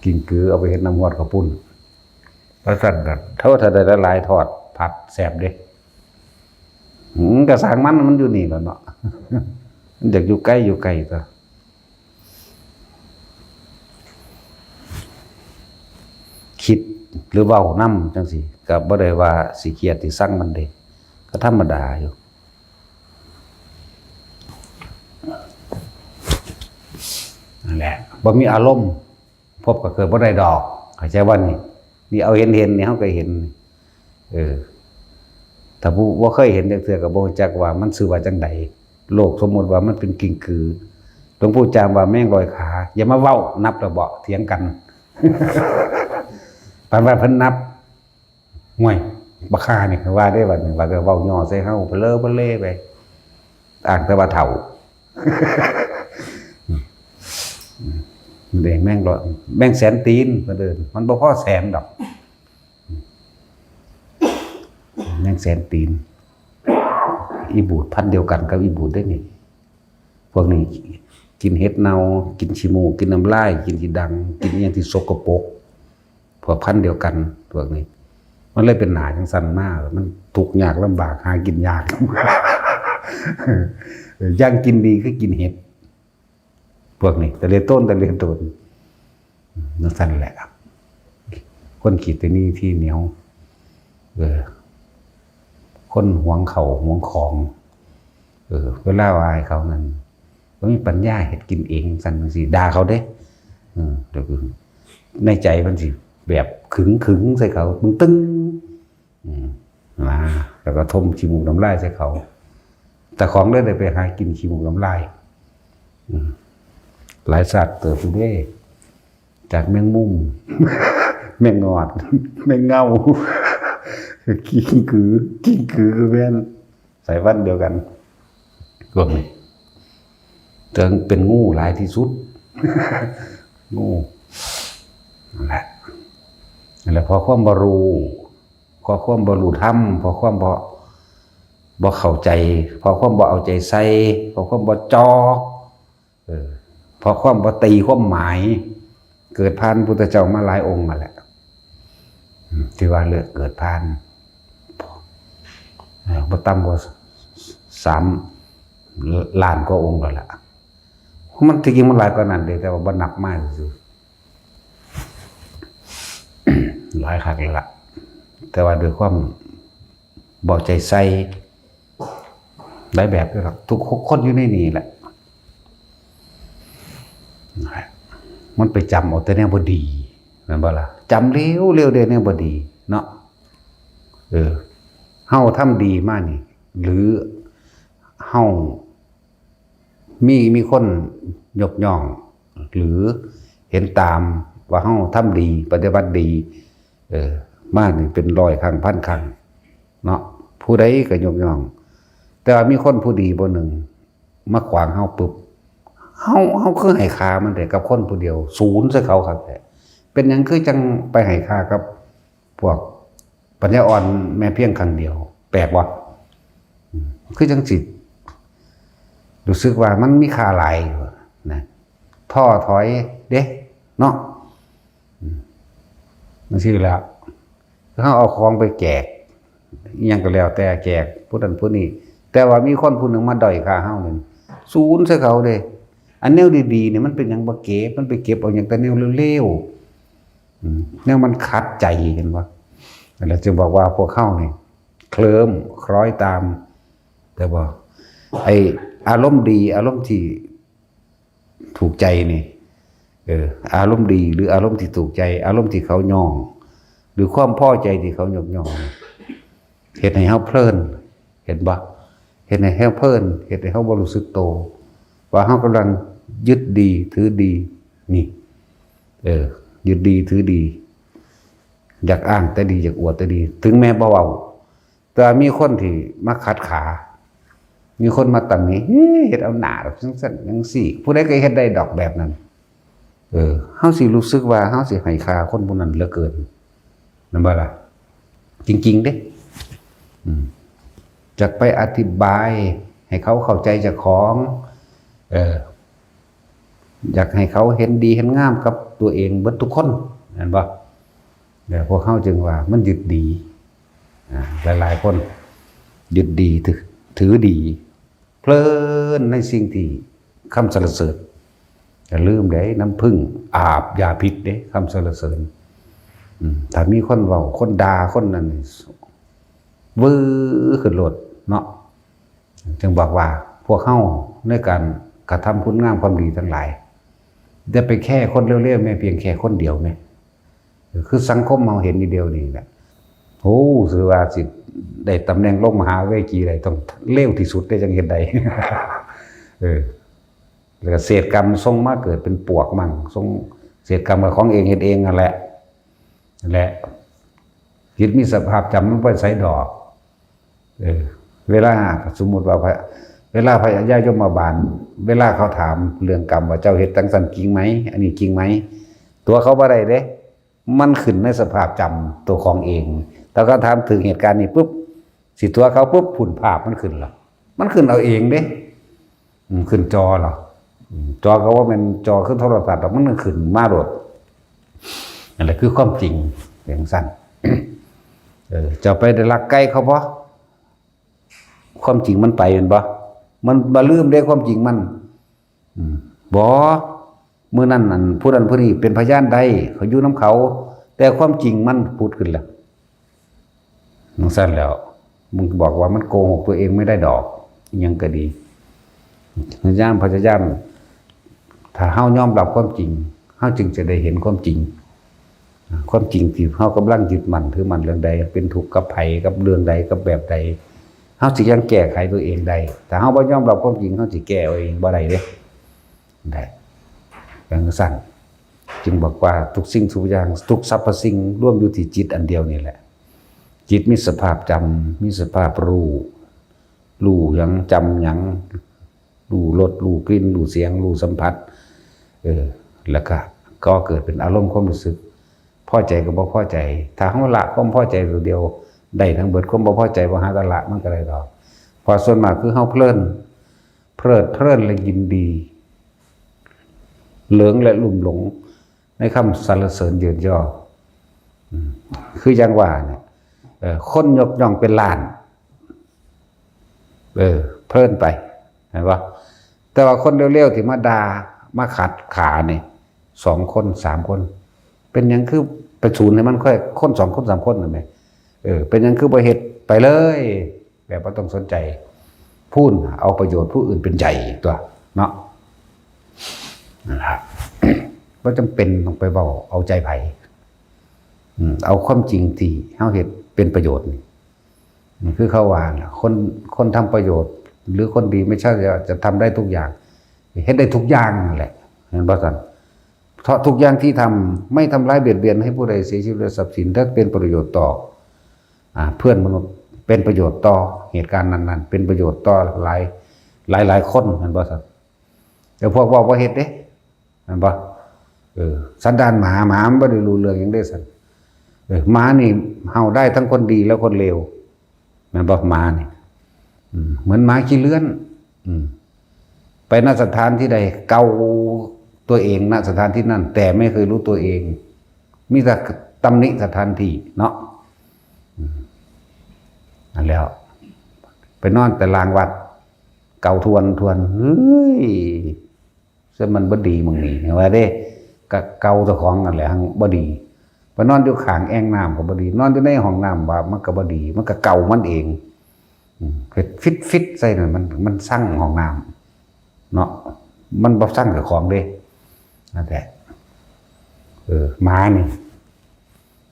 กิ้งกือเอาไปเฮ็ดน้ำฮวดข้าวปุ้น ว่าซั่นน่ะ เท่า ถ้าได้หลายๆ ทอดผัดแซ่บเด้ อืม ก็ซ่างมัน มันอยู่นี่แหละเนาะ มันอยากอยู่ไกล อยู่ไกลตั๊ว คิดหรือเว้านำจั่งซี้ ก็บ่ได้ว่าสิเกลียดสิชังมันเด้ ก็ธรรมดาอยู่ นั่นแหละ บ่มีอารมณ์ พบก็เกิดบ่ได้ดอก เข้าใจบ่นี่ นี่เอาเห็นๆ นี่เฮาก็เห็น เออ ถ้าผู้บ่เคยเห็นจักเทื่อก็บ่รู้จักว่ามันชื่อว่าจั่งใด โลกสมมุติว่ามันเป็นกิ้งกือ หลวงปู่จามว่าแมงลอยขา อย่ามาเว้า นับแล้วบ่ เถียงกัน ปานว่าเพิ่นนับ ห่วย บักห่านี่ ว่าได้บัดนี้ ว่าก็เว้าย่อใส่เฮา เผลอเผลอไป อ้างแต่ว่าเฒ่า เด้ แมงลอย แมงแสนตีน เพิ่นเอิ้น มันบ่พอแสนดอก แมงแสนตีน อีบูดพันธุ์เดียวกันกับอีบูดเด้นี่ พวกนี้กินเห็ดเน่า กินขี้มูก กินน้ำลาย กินขี้ดัง กินอิหยังที่สกปรก พวกพันธุ์เดียวกัน พวกนี้ มันเลยเป็นหน้าจั่งซั่นมา มันทุกข์ยากลำบาก หากินยาก เออ อย่างกินดีคือกินเห็ด พวกนี้ ตะเลโตน ตะเลโตน นั่นซั่นแหละ คนขี้ตะหนี่ขี้เหนียว เออ คนหวงเข้าหวงของ เออ เวลาว่าให้เขานั่น บ่มีปัญญาเฮ็ดกินเอง ซั่นจั่งซี้ ด่าเขาเด้ เออ เดี๋ยวคือ ในใจมันสิแบบขึงๆ ใส่เขา ตึงๆ อืม นะ แล้วก็ถมขี้มูกน้ำลายใส่เขา แต่ของเลยได้ไปหากินขี้มูกน้ำลาย อืม หลายชาติเติบอยู่เด้ จากแมงมุม แมงงอด แมงเง่า กิ้งกือ กิ้งกือก็แม่น สายพันธุ์เดียวกัน พวกนี้ ถึงเป็นงูหลายที่สุด งู นั่นแหละ นั่นแหละ เพราะความบ่รู้ เพราะความบ่รู้ธรรม เพราะความบ่ บ่เข้าใจ เพราะความบ่เอาใจใส่ เพราะความบ่จ่อ เออ เพราะความบ่ตีความหมาย เกิดผ่านพุทธเจ้ามาหลายองค์มาแล้ว อืม ที่ว่าเลือกเกิดผ่าน เออ บ่ต่ำกว่าสามล้านกว่าองค์แล้วล่ะ มันที่จริงมันหลายกว่านั้นเด้ แต่ว่าบ่นับมาซื่อๆ หลายคักแล้วล่ะ แต่ว่าด้วยความบ่ใจใส่ หลายแบบอยู่หรอก ทุกคนอยู่ในนี่แหละ มันไปจำเอาแต่แนวบ่ดี แม่นบ่ล่ะ จำเร็วๆ เด้อแนวบ่ดีเนาะ เออ เฮาทำดีมานี่ หรือเฮา มี มีคนยกย่อง หรือเห็นตามว่าเฮาทำดี ปฏิบัติดี เออ มานี่เป็นร้อยครั้ง พันครั้ง เนาะ ผู้ใดก็ยกย่อง แต่ว่ามีคนผู้ดีผู้หนึ่งมาขวางเฮาปุ๊บ เฮา เฮาคือให้ค่ามันแต่กับคนผู้เดียว ศูนย์ใส่เขาคักแท้ เป็นหยังคือจั่งไปให้ค่ากับพวกปัญญาอ่อนแม่เพียงครั้งเดียว แปลกบ่ อืม คือจั่งสิรู้สึกว่ามันมีค่าหลายอยู่นะ ท้อถอยเด้ เนาะ อืม จั่งซี้แหละ เฮาเอาของไปแจก อิหยังก็แล้วแต่ แจกผู้นั้นผู้นี้ แต่ว่ามีคนผู้หนึ่งมาด้อยค่าเฮานี่ ศูนย์ใส่เขาเด้ อันแนวดีๆ นี่มันเป็นหยังบ่เก็บ มันไปเก็บเอาหยังแต่แนวเลวๆ อืม แนวมันขัดใจ เห็นบ่ แล้วจึงบอกว่าพวกเฮานี่เคลิ้มคล้อยตาม แต่ว่าไอ้อารมณ์ดี อารมณ์ที่ถูกใจนี่ เออ อารมณ์ดีหรืออารมณ์ที่ถูกใจ อารมณ์ที่เขาย่อง หรือความพอใจที่เขายกย่องนี่ เฮ็ดให้เฮาเพลิน เห็นบ่ เฮ็ดให้เฮาเพลิน เฮ็ดให้เฮาบ่รู้สึกโต ว่าเฮากำลังยึดดีถือดี นี่ เออ ยึดดีถือดี อยากอ้างแต่ดี อยากอวดแต่ดี ถึงแม้บ่เว้า แต่ว่ามีคนที่มาขัดขา มีคนมาตำหนิ เฮ้ย เฮ็ดเอาหน้าดอก จั่งซั่นจั่งซี้ ผู้ใดก็เฮ็ดได้ดอกแบบนั้น เออ เฮาสิรู้สึกว่าเฮาสิให้ค่าคนผู้นั้นเหลือเกิน แม่นบ่ล่ะ จริงๆ เด้ อืม จักไปอธิบายให้เขาเข้าใจเจ้าของ เออ อยากให้เขาเห็นดีเห็นงามกับตัวเองเบิดทุกคน แม่นบ่ เออ พวกเฮาจึงว่ามันยึดดี อ่า หลายๆ คนยึดดีถือ ถือดี เพลินในสิ่งที่คำสรรเสริญ อย่าลืมเด้ น้ำผึ้งอาบยาพิษเด้ คำสรรเสริญ อืม ถ้ามีคนเว้า คนด่า คนนั้นนี่ วื้อขึ้นโลดเนาะ จึงบอกว่าพวกเฮาในการกระทำคุณงามความดีทั้งหลาย อย่าไปแคร์คนเลวๆ แม้เพียงแค่คนเดียวแม้ คือสังคมเฮาเห็นอยู่เดียวนี้แหละ โอ้ ถือว่าสิได้ตำแหน่งลงมหาเวทีได้ต้องเลวที่สุดได้จั่งเฮ็ดได้ เออ แล้วก็เศษกรรมส่งมาเกิดเป็นปวกมั่งส่งเศษกรรมกับของเองเฮ็ดเองนั่นแหละนั่นแหละจิตมีสภาพจำมันบ่ไปไสดอก เออ เวลาสมมุติว่าพระเวลาพระญายมบาล เวลาเขาถามเรื่องกรรมว่าเจ้าเฮ็ดจังซั่นจริงไหม อันนี้จริงไหม ตัวเขาบ่ได้เด้ มันขึ้นในสภาพจำตัวของเอง แต่เขาถามถึงเหตุการณ์นี้ปุ๊บ สิตัวเขาปุ๊บ ผุ่นภาพมันขึ้นละ มันขึ้นเอาเองเด้ อืม ขึ้นจอเหรอ อืม จอก็ว่าเป็นจอขึ้นโทรศัพท์อะมันขึ้นมาโลด นั่นแหละคือความจริง เป็นจั่งซั่น เออ เจ้าไปได้ลักไก่เขาบ่ ความจริงมันไปแม่นบ่ มันบ่ลืมเด้ความจริงมัน อืม บ่ มื้อนั้นอันผู้นั้นผู้นี้เป็นพยานได้ เขาอยู่นำเขา แต่ความจริงมันผุดขึ้นแล้ว จั่งซั่นแล้ว มึงบอกว่ามันโกหกตัวเองไม่ได้ดอก อิหยังก็ดี พยายาม พยายาม ถ้าเฮายอมรับความจริง เฮาจึงจะได้เห็นความจริง ความจริงที่เฮากำลังยึดมั่นถือมั่นเรื่องใด เป็นทุกข์กับไผ กับเรื่องใด กับแบบใด เฮาสิยังแก้ไขตัวเองได้ ถ้าเฮาบ่ยอมรับความจริง เฮาสิแก้เอาเองบ่ได้เด้ ได้ จั่งซั่น จึงบอกว่าทุกสิ่งทุกอย่าง ทุกสรรพสิ่งรวมอยู่ที่จิตอันเดียวนี่แหละ จิตมีสภาพจำ มีสภาพรู้ รู้หยัง จำหยัง รู้รส รู้กลิ่น รู้เสียง รู้สัมผัส เออ แล้วก็ ก็เกิดเป็นอารมณ์ความรู้สึก พอใจกับบ่พอใจ ถ้าเฮาละความพอใจตัวเดียว ได้ทั้งเบิด ความบ่พอใจบ่หาแต่ละมันก็ได้ดอก เพราะส่วนมากคือเฮาเพลิน เพลิดเพลินและยินดี หลงและลุ่มหลง ในคำสรรเสริญเยินยอ อืม คืออย่างว่าเนี่ย เออ คนยกย่องเป็นล้าน เออ เพลินไป เห็นปะ แต่ว่าคนเร็วๆที่มาด่า มาขัดขานี่ สองคน สามคน เป็นหยังคือไปศูนย์ให้มันค่อย คนสองคน สามคนนั่นแหละ เออ เป็นหยังคือบ่เฮ็ดไปเลย แบบบ่ต้องสนใจ พู้น เอาประโยชน์ผู้อื่นเป็นใหญ่ตัว เนาะ นั่นล่ะ บ่จำเป็นต้องไปเว้าเอาใจไผ อืม เอาความจริงที่เฮาเฮ็ดเป็นประโยชน์นี่ นี่คือเขาว่าน่ะ คน คนทำประโยชน์ หรือคนดีไม่ใช่จะ จะทำได้ทุกอย่าง เฮ็ดได้ทุกอย่างนั่นแหละ เห็นบ่ซั่น เพราะทุกอย่างที่ทำไม่ทำร้ายเบียดเบียนให้ผู้ใดเสียชีวิตและทรัพย์สิน และเป็นประโยชน์ต่อ อ่า เพื่อนมนุษย์ เป็นประโยชน์ต่อเหตุการณ์นั้นๆ เป็นประโยชน์ต่อหลาย หลายๆคน เห็นบ่ซั่น แต่พวกเว้าบ่เฮ็ดเด้ เห็นบ่ เออ สันดานหมา หมามันบ่ได้รู้เรื่องหยังเด้ซั่น เออ หมานี่เห่าได้ทั้งคนดีและคนเลว แม่นบ่ หมานี่ อืม เหมือนหมาขี้เลื่อน อืม ไป ณ สถานที่ใด เกาตัวเอง ณ สถานที่นั่น แต่ไม่เคยรู้ตัวเอง มีแต่ตำหนิสถานที่เนาะ อืม นั่นแหล้ว ไปนอนแต่ลางวัด เกาทวนทวน เฮ้ย ซึ่งมันบ่ดีหม่องนี้ ว่าเด้ กะเกาเจ้าของนั่นแหละ หั้นบ่ดี ไปนอนอยู่ข้างแอ่งน้ำก็บ่ดี นอนอยู่ในห้องน้ำว่ามันก็บ่ดี มันก็เกามันเอง อืม เฮ็ดฟิตๆใส่นั่น มัน มันซังห้องน้ำเนาะ มันบ่ซังเจ้าของเด้ นั่นแหละ เออ หมานี่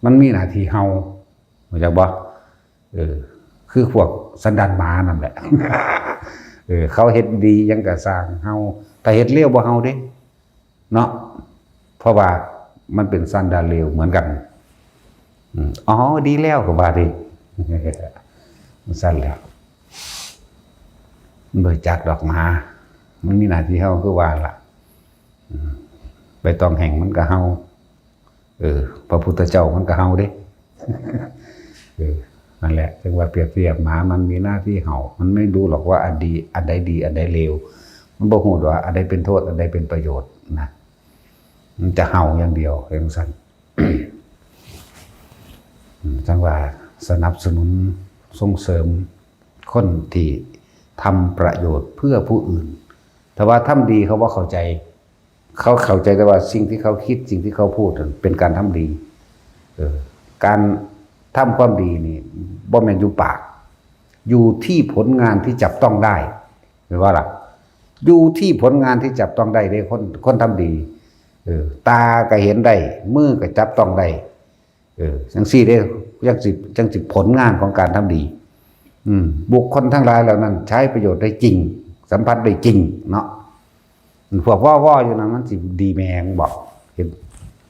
มันมีหน้าที่เห่า รู้จักบ่ เออ คือพวกสันดานหมานั่นแหละ เออ เขาเฮ็ดดีหยังก็ซ่างเห่า ถ้าเฮ็ดเลวบ่เห่าเด้ เนาะ เพราะว่ามันเป็นสันดานเลวเหมือนกัน อืม อ๋อ ดีแล้วก็ว่าติ มันซั่นแหล้ว มันบ่จักดอกหมา มันมีหน้าที่เห่าคือว่าล่ะ อืม ใบตองแห้งมันก็เห่า เออ พระพุทธเจ้ามันก็เห่าเด้ เออ นั่นแหละ จั่งว่าเปรียบเทียบหมา มันมีหน้าที่เห่า มันไม่รู้หรอกว่าอันดี อันใดดี อันใดเลว มันบ่ฮู้ว่าอันใดเป็นโทษ อันใดเป็นประโยชน์นะ มันจะเห่าอย่างเดียว จั่งซั่น อืม จั่งว่าสนับสนุนส่งเสริมคนที่ทำประโยชน์เพื่อผู้อื่น แต่ว่าทำดีเขาบ่เข้าใจ เขาเข้าใจแต่ว่าสิ่งที่เขาคิด สิ่งที่เขาพูดนั่นเป็นการทำดี เออ การทำความดีนี่บ่แม่นอยู่ปาก อยู่ที่ผลงานที่จับต้องได้ แม่นบ่ล่ะ อยู่ที่ผลงานที่จับต้องได้เด้ คน คนทำดี เออ ตาก็เห็นได้ มือก็จับต้องได้ เออ จั่งซี้เด้ จั่งสิ จั่งสิผลงานของการทำดี อืม บุคคลทั้งหลายเหล่านั้นใช้ประโยชน์ได้จริง สัมผัสได้จริงเนาะ พวกวอวออยู่นั่นมันสิดีแม่งบอก เห็น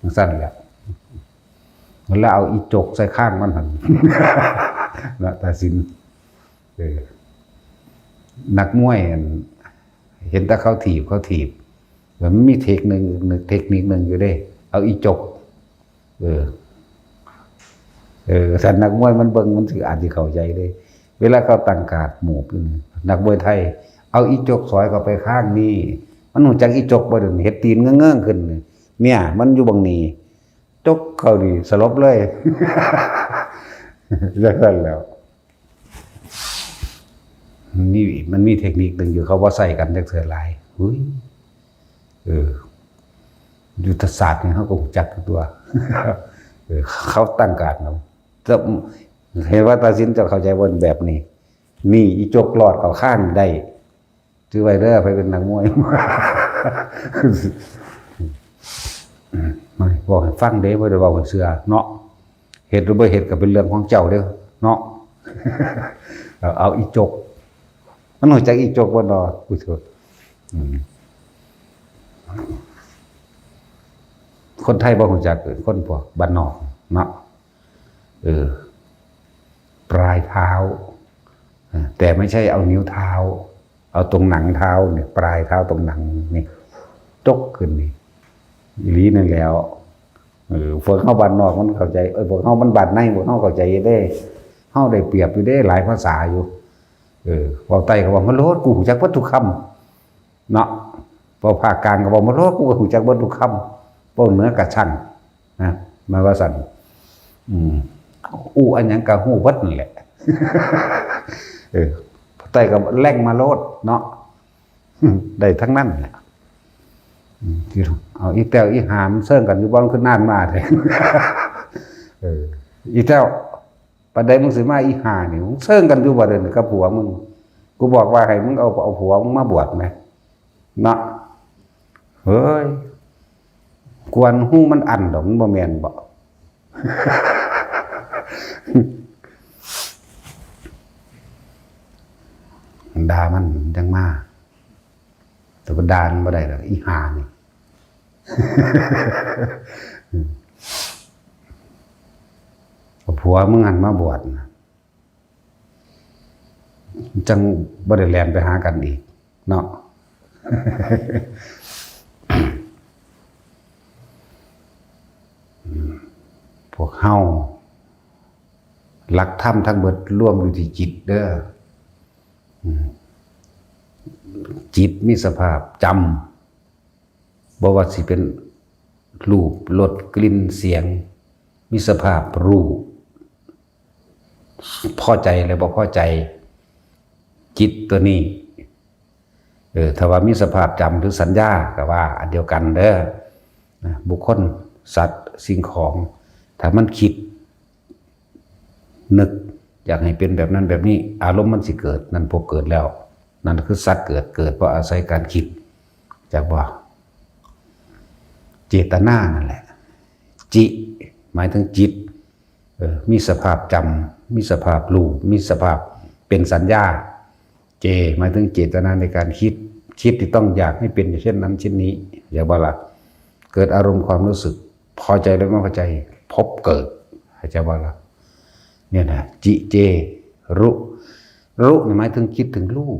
จั่งซั่นแหละ แล้วเอาอีจกใส่ข้างมันหั่น นะตัดสิน เออ นักมวยอัน เห็นแต่เขาถีบ เขาถีบ แล้วมันมีเทคนิคหนึ่ง เทคนิคหนึ่งอยู่เด้ เอาอีจก เออ เออ สันนักมวยมันเบิ่งมันสิอาจสิเข้าใจเด้ เวลาเขาตั้งการ์ดหมู่อยู่นี่ นักมวยไทย เอาอีจกสอยเข้าไปข้างนี้ มันรู้จักอีจกบ่เด้ เฮ็ดตีนเงิ่งๆขึ้นนี่ เนี่ย มันอยู่บังนี้ จกเข้านี่สลบเลย จั่งซั่นแหล้ว มันมี มันมีเทคนิคหนึ่งอยู่ เขาบ่ใส่กันจักเทื่อหลาย เฮ้ย เออ ยุทธศาสตร์นี่เขาก็รู้จักอยู่ตัว เออ เขาตั้งการดเนาะ แต่เห็นว่าตัดสินจะเข้าใจว่าแบบนี้ นี่อีจกหลอดเข้าข้างได้ ถือไว้เด้อ ไผเป็นนักมวย ไม่บอกให้ฟังเด้ บ่ได้บอกให้เชื่อเนาะ เฮ็ดหรือบ่เฮ็ดก็เป็นเรื่องของเจ้าเด้อเนาะ เอา เอาอีจก มันรู้จักอีจกบ่เนาะ ผู้ชม อืม คนไทยบ่รู้จัก คนพวกบ้านนอกเนาะ เออ ปลายเท้า อ่า แต่ไม่ใช่เอานิ้วเท้า เอาตรงหนังเท้าเนี่ย ปลายเท้าตรงหนังนี่ จกขึ้นนี่ อีหลีนั่นแหล้ว เออ พวกเฮาบ้านนอกมันเข้าใจ เอ้ย พวกเฮามันบ้านใน พวกเฮาเข้าใจเด้ เฮาได้เปรียบอยู่เด้ หลายภาษาอยู่ เออ เว้าไต้ก็เว้ามาโลด กูรู้จักเบิดทุกคำ เนาะ เว้าภาคกลางก็เว้ามาโลด กูก็รู้จักเบิดทุกคำ เว้าเหนือก็ช่าง นะ หมายว่าซั่น อืม อู้อันหยังก็รู้เบิดนั่นแหละ เออ ไต้ก็แล่งมาโลดเนาะ ได้ทั้งนั้นแหละ อืม ที่เอาอีแต้วอีหามันเซิ่งกันอยู่บ่ มันคือนานมาแท้ เออ อีแต้ว ปานใดมึงสิมาอีห่านี่ มึงเซิ่งกันอยู่บ่เดี๋ยวนี้กับผัวมึง กูบอกว่าให้มึงเอา เอาผัวมึงมาบวชไหม เนาะ เฮ้ย กวนหูมันอันดอก มันบ่แม่นบ่ ด่ามันจั่งมา แต่ว่าด่ามันบ่ได้ดอก อีห่านี่ เอาผัวมึงหั้นมาบวชนะ จั่งบ่ได้แล่นไปหากันอีกเนาะ พวกเฮา หลักธรรมทั้งเบิดรวมอยู่ที่จิตเด้อ อืม จิตมีสภาพจำ บ่ว่าสิเป็นรูป รส กลิ่น เสียง มีสภาพรู้ พอใจและบ่พอใจ จิตตัวนี้ เออ ถ้าว่ามีสภาพจำหรือสัญญาก็ว่าอันเดียวกันเด้อ นะ บุคคล สัตว์ สิ่งของ ถ้ามันคิด นึก อยากให้เป็นแบบนั้นแบบนี้ อารมณ์มันสิเกิด นั่นพบเกิดแล้ว นั่นคือสัตว์เกิด เกิดเพราะอาศัยการคิด จักบ่ เจตนานั่นแหละ จิ หมายถึงจิต เออ มีสภาพจำ มีสภาพรู้ มีสภาพเป็นสัญญา เจ หมายถึงเจตนาในการคิด คิดที่ต้องอยากให้เป็นเช่นนั้นเช่นนี้ จักบ่ล่ะ เกิดอารมณ์ความรู้สึก พอใจและไม่พอใจ พบเกิด เข้าใจบ่ล่ะ เนี่ยนะ จิเจ รุ รุนี่หมายถึงคิดถึงรูป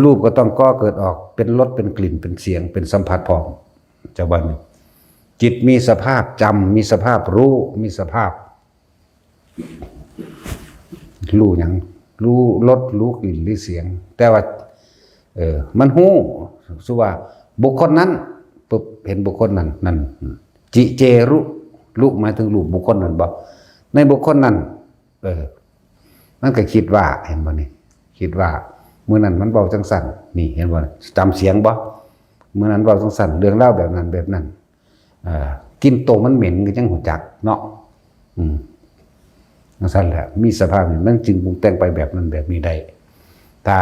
รูปก็ต้องก่อเกิดออก เป็นรส เป็นกลิ่น เป็นเสียง เป็นสัมผัสพร้อม จักบ่นี่ จิตมีสภาพจำ มีสภาพรู้ มีสภาพ รู้หยัง รู้รส รู้กลิ่น รู้เสียง แต่ว่า เออ มันรู้ สมมุติว่า บุคคลนั้น ปุ๊บ เห็นบุคคลนั้น นั่น จิเจรุ รุหมายถึงรูปบุคคลนั้นบ่ ในบุคคลนั้น เออ มันก็คิดว่า เห็นบ่นี่ คิดว่า มื้อนั้นมันเว้าจั่งซั่น นี่ เห็นบ่ จำเสียงบ่ มื้อนั้นเว้าจั่งซั่น เรื่องราวแบบนั้นแบบนั้น เอ่อ กลิ่นโตมันเหม็นก็ยังรู้จักเนาะ อืม จั่งซั่นแหละ มีสภาพนี่มันจึงปรุงแต่งไปแบบนั้นแบบนี้ได้ ถ้า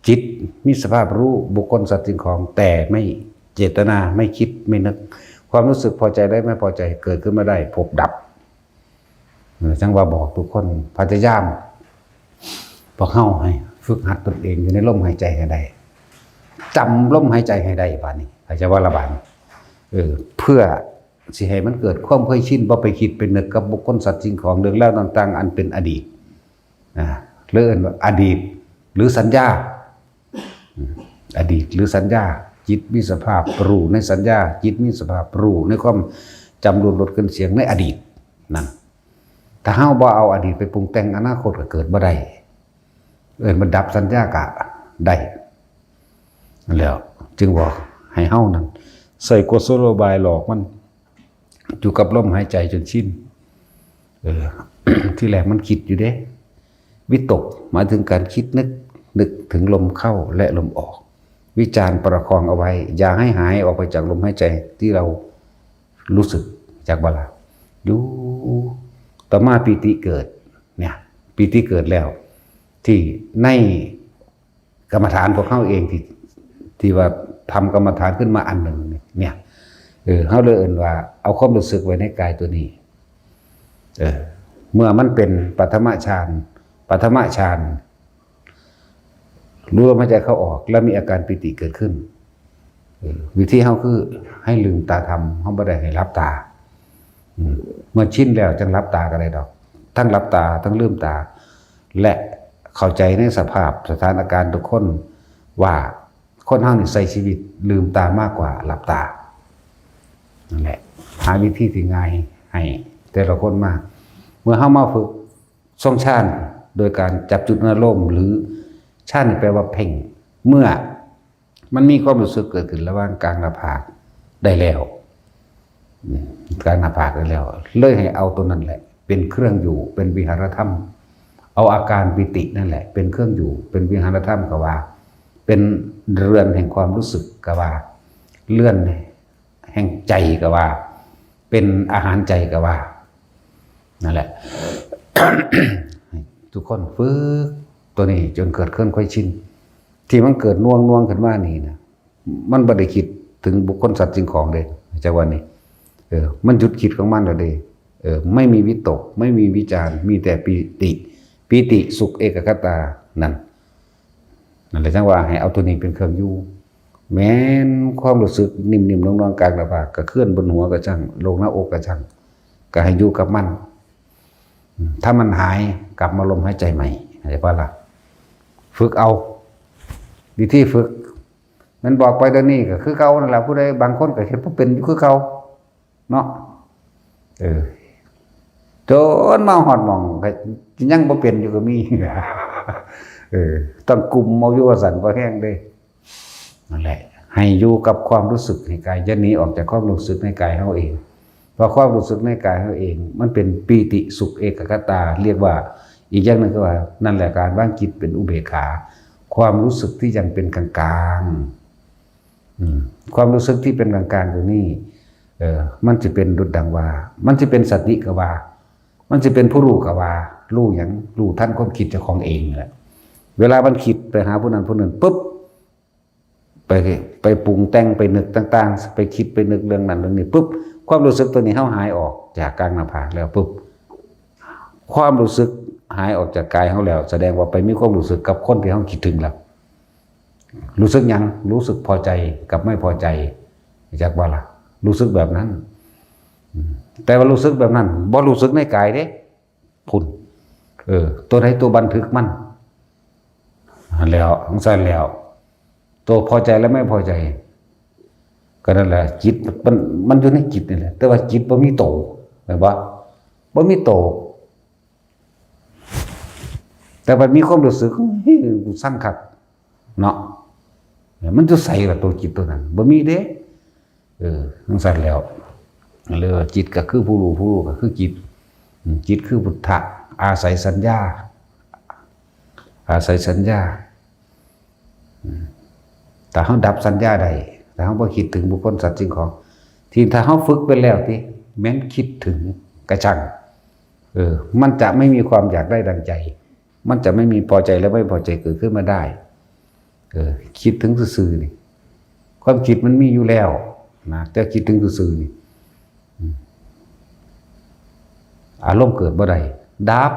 จิตมีสภาพรู้บุคคลสัตว์สิ่งของ แต่ไม่เจตนา ไม่คิด ไม่นึก ความรู้สึกพอใจและไม่พอใจเกิดขึ้นมาได้ พบดับ เออ จั่งว่าบอกทุกคน พยายาม พวกเฮาให้ฝึกหัดตนเองอยู่ในลมหายใจให้ได้ จำลมหายใจให้ได้บาดนี้ เข้าใจว่าละบาดนี้ เออ เพื่อสิให้มันเกิดความเคยชิน บ่ไปคิดไปนึกกับบุคคลสัตว์สิ่งของเรื่องราวต่างๆ อันเป็นอดีต นะ หรือเอิ้นว่าอดีต หรือสัญญา อืม อดีตหรือสัญญา จิตมีสภาพรู้ในสัญญา จิตมีสภาพรู้ในความจำรูนรสกลิ่นเสียงในอดีต นั่น ถ้าเฮาบ่เอาอดีตไปปรุงแต่ง อนาคตก็เกิดบ่ได้ เอิ้นว่าดับสัญญากะได้ นั่นแหล้ว จึงบอกให้เฮานั่น ใส่กุศโลบายหลอกมัน อยู่กับลมหายใจจนชิน เออ ที่แรกมันคิดอยู่เด้ วิตกหมายถึงการคิดนึก นึกถึงลมเข้าและลมออก วิจารประคองเอาไว้ อย่าให้หายออกไปจากลมหายใจที่เรารู้สึก จักบ่ล่ะ อยู่ ต่อมาปีติเกิด เนี่ย ปีติเกิดแล้ว ที่ในกรรมฐานพวกเฮาเองที่ ที่ว่าทำกรรมฐานขึ้นมาอันหนึ่งเนี่ย เออ เฮาเลยเอิ้นว่าเอาความรู้สึกไว้ในกายตัวนี้ เออ เมื่อมันเป็นปฐมฌาน ปฐมฌาน รู้ลมหายใจเข้าออก แล้วมีอาการปีติเกิดขึ้น เออ วิธีเฮาคือให้ลืมตาทำ เฮาบ่ได้ให้หลับตา อืม เมื่อชินแล้วจั่งหลับตาก็ได้ดอก ทั้งหลับตา ทั้งลืมตา และเข้าใจในสภาพสถานการณ์ทุกคน ว่าคนเฮานี่ใช้ชีวิตลืมตามากกว่าหลับตา นั่นแหละ หาวิธีที่ง่ายให้แต่ละคนมา เมื่อเฮามาฝึกทรงฌานโดยการจับจุดอารมณ์ หรือฌานนี่แปลว่าเพ่ง เมื่อมันมีความรู้สึกเกิดขึ้นระหว่างกลางหน้าผากได้แล้ว อืม กลางหน้าผากได้แล้ว เลยให้เอาตัวนั้นแหละ เป็นเครื่องอยู่ เป็นวิหารธรรม เอาอาการปีตินั่นแหละ เป็นเครื่องอยู่ เป็นวิหารธรรมก็ว่า เป็นเรือนแห่งความรู้สึกก็ว่า เรือนแห่งใจก็ว่า เป็นอาหารใจก็ว่า นั่นแหละ ทุกคนฝึกตัวนี้จนเกิดเครื่องค่อยชิน ที่มันเกิดน่วงๆ ขึ้นมานี่นะ มันบ่ได้คิดถึงบุคคลสัตว์สิ่งของเด้ จักว่านี่ เออ มันหยุดคิดของมันแล้วเด้ เออ ไม่มีวิตก ไม่มีวิจาร มีแต่ปีติ ปีติสุขเอกัคคตา นั่น นั่นแหละจังว่าให้เอาตัวนี้เป็นเครื่องอยู่ แม้นความรู้สึกนิ่มๆ นวลๆ กลางหน้าผาก กะเคลื่อนบนหัวกะช่าง ลงหน้าอกกะช่าง กะให้อยู่กับมัน อืม ถ้ามันหายกลับมาลมหายใจใหม่ เข้าใจปะล่ะ ฝึกเอา วิธีฝึก มันบอกไปเดี๋ยวนี้ก็คือเก่านั่นแหละ ผู้ใดบางคนก็เฮ็ดบ่เป็นอยู่คือเก่า เนาะ เออ จนมาฮอดหม่องก็ยังบ่เป็นอยู่ก็มี เออ ต้องกุมเอาอยู่ว่าซั่น บ่แฮงเด้ นั่นแหละ ให้อยู่กับความรู้สึกในกาย อย่าหนีออกจากความรู้สึกในกายเฮาเอง เพราะความรู้สึกในกายเฮาเอง มันเป็นปีติสุขเอกัคคตา เรียกว่า อีกอย่างหนึ่งคือว่า นั่นแหละการวางจิตเป็นอุเบกขา ความรู้สึกที่ยังเป็นกลางๆ อืม ความรู้สึกที่เป็นกลางๆ ตัวนี้ เออ มันจะเป็นดุจดังว่า มันจะเป็นสติก็ว่า มันจะเป็นผู้รู้ก็ว่า รู้หยัง รู้ทันความคิดเจ้าของเองนั่นแหละ เวลามันคิดไปหาผู้นั้นผู้นั้นปุ๊บ ไป ไปปรุงแต่ง ไปนึกต่างๆ ไปคิดไปนึกเรื่องนั้นเรื่องนี้ปุ๊บ ความรู้สึกตัวนี้เฮาหายออกจากกลางหน้าผากแล้วปุ๊บ ความรู้สึกหายออกจากกายเฮาแล้ว แสดงว่าไปมีความรู้สึกกับคนที่เฮาคิดถึงแล้ว รู้สึกหยัง รู้สึกพอใจกับไม่พอใจ จักว่าล่ะ รู้สึกแบบนั้น อืม แต่ว่ารู้สึกแบบนั้น บ่รู้สึกในกายเด้ พุ้น เออ ตัวใดตัวบันทึกมัน หั้นแหล้ว จั่งซั้นแหล้ว ตัวพอใจและไม่พอใจ ก็นั่นแหละ จิตมัน มันอยู่ในจิตนี่แหละ แต่ว่าจิตบ่มีโต แม่นบ่ บ่มีโต แต่ว่ามีความรู้สึก เฮ้ย กูซังคัก เนาะ มันอยู่ไสล่ะ ตัวจิตตัวนั้น บ่มีเด้ เออ จั่งซั้นแหล้ว เลยว่าจิตก็คือผู้รู้ ผู้รู้ก็คือจิต อืม จิตคือพุทธะ อาศัยสัญญา อาศัยสัญญา อืม ถ้าเฮาดับสัญญาได้ ถ้าเฮาบ่คิดถึงบุคคลสัตว์สิ่งของ ที่ถ้าเฮาฝึกไปแล้วติ แม้นคิดถึงกะช่าง เออ มันจะไม่มีความอยากได้ดังใจ มันจะไม่มีพอใจและไม่พอใจเกิดขึ้นมาได้ เออ คิดถึงซื่อๆ นี่ ความคิดมันมีอยู่แล้วนะ แต่คิดถึงซื่อๆ นี่ อืม อารมณ์เกิดบ่ได้ ดับ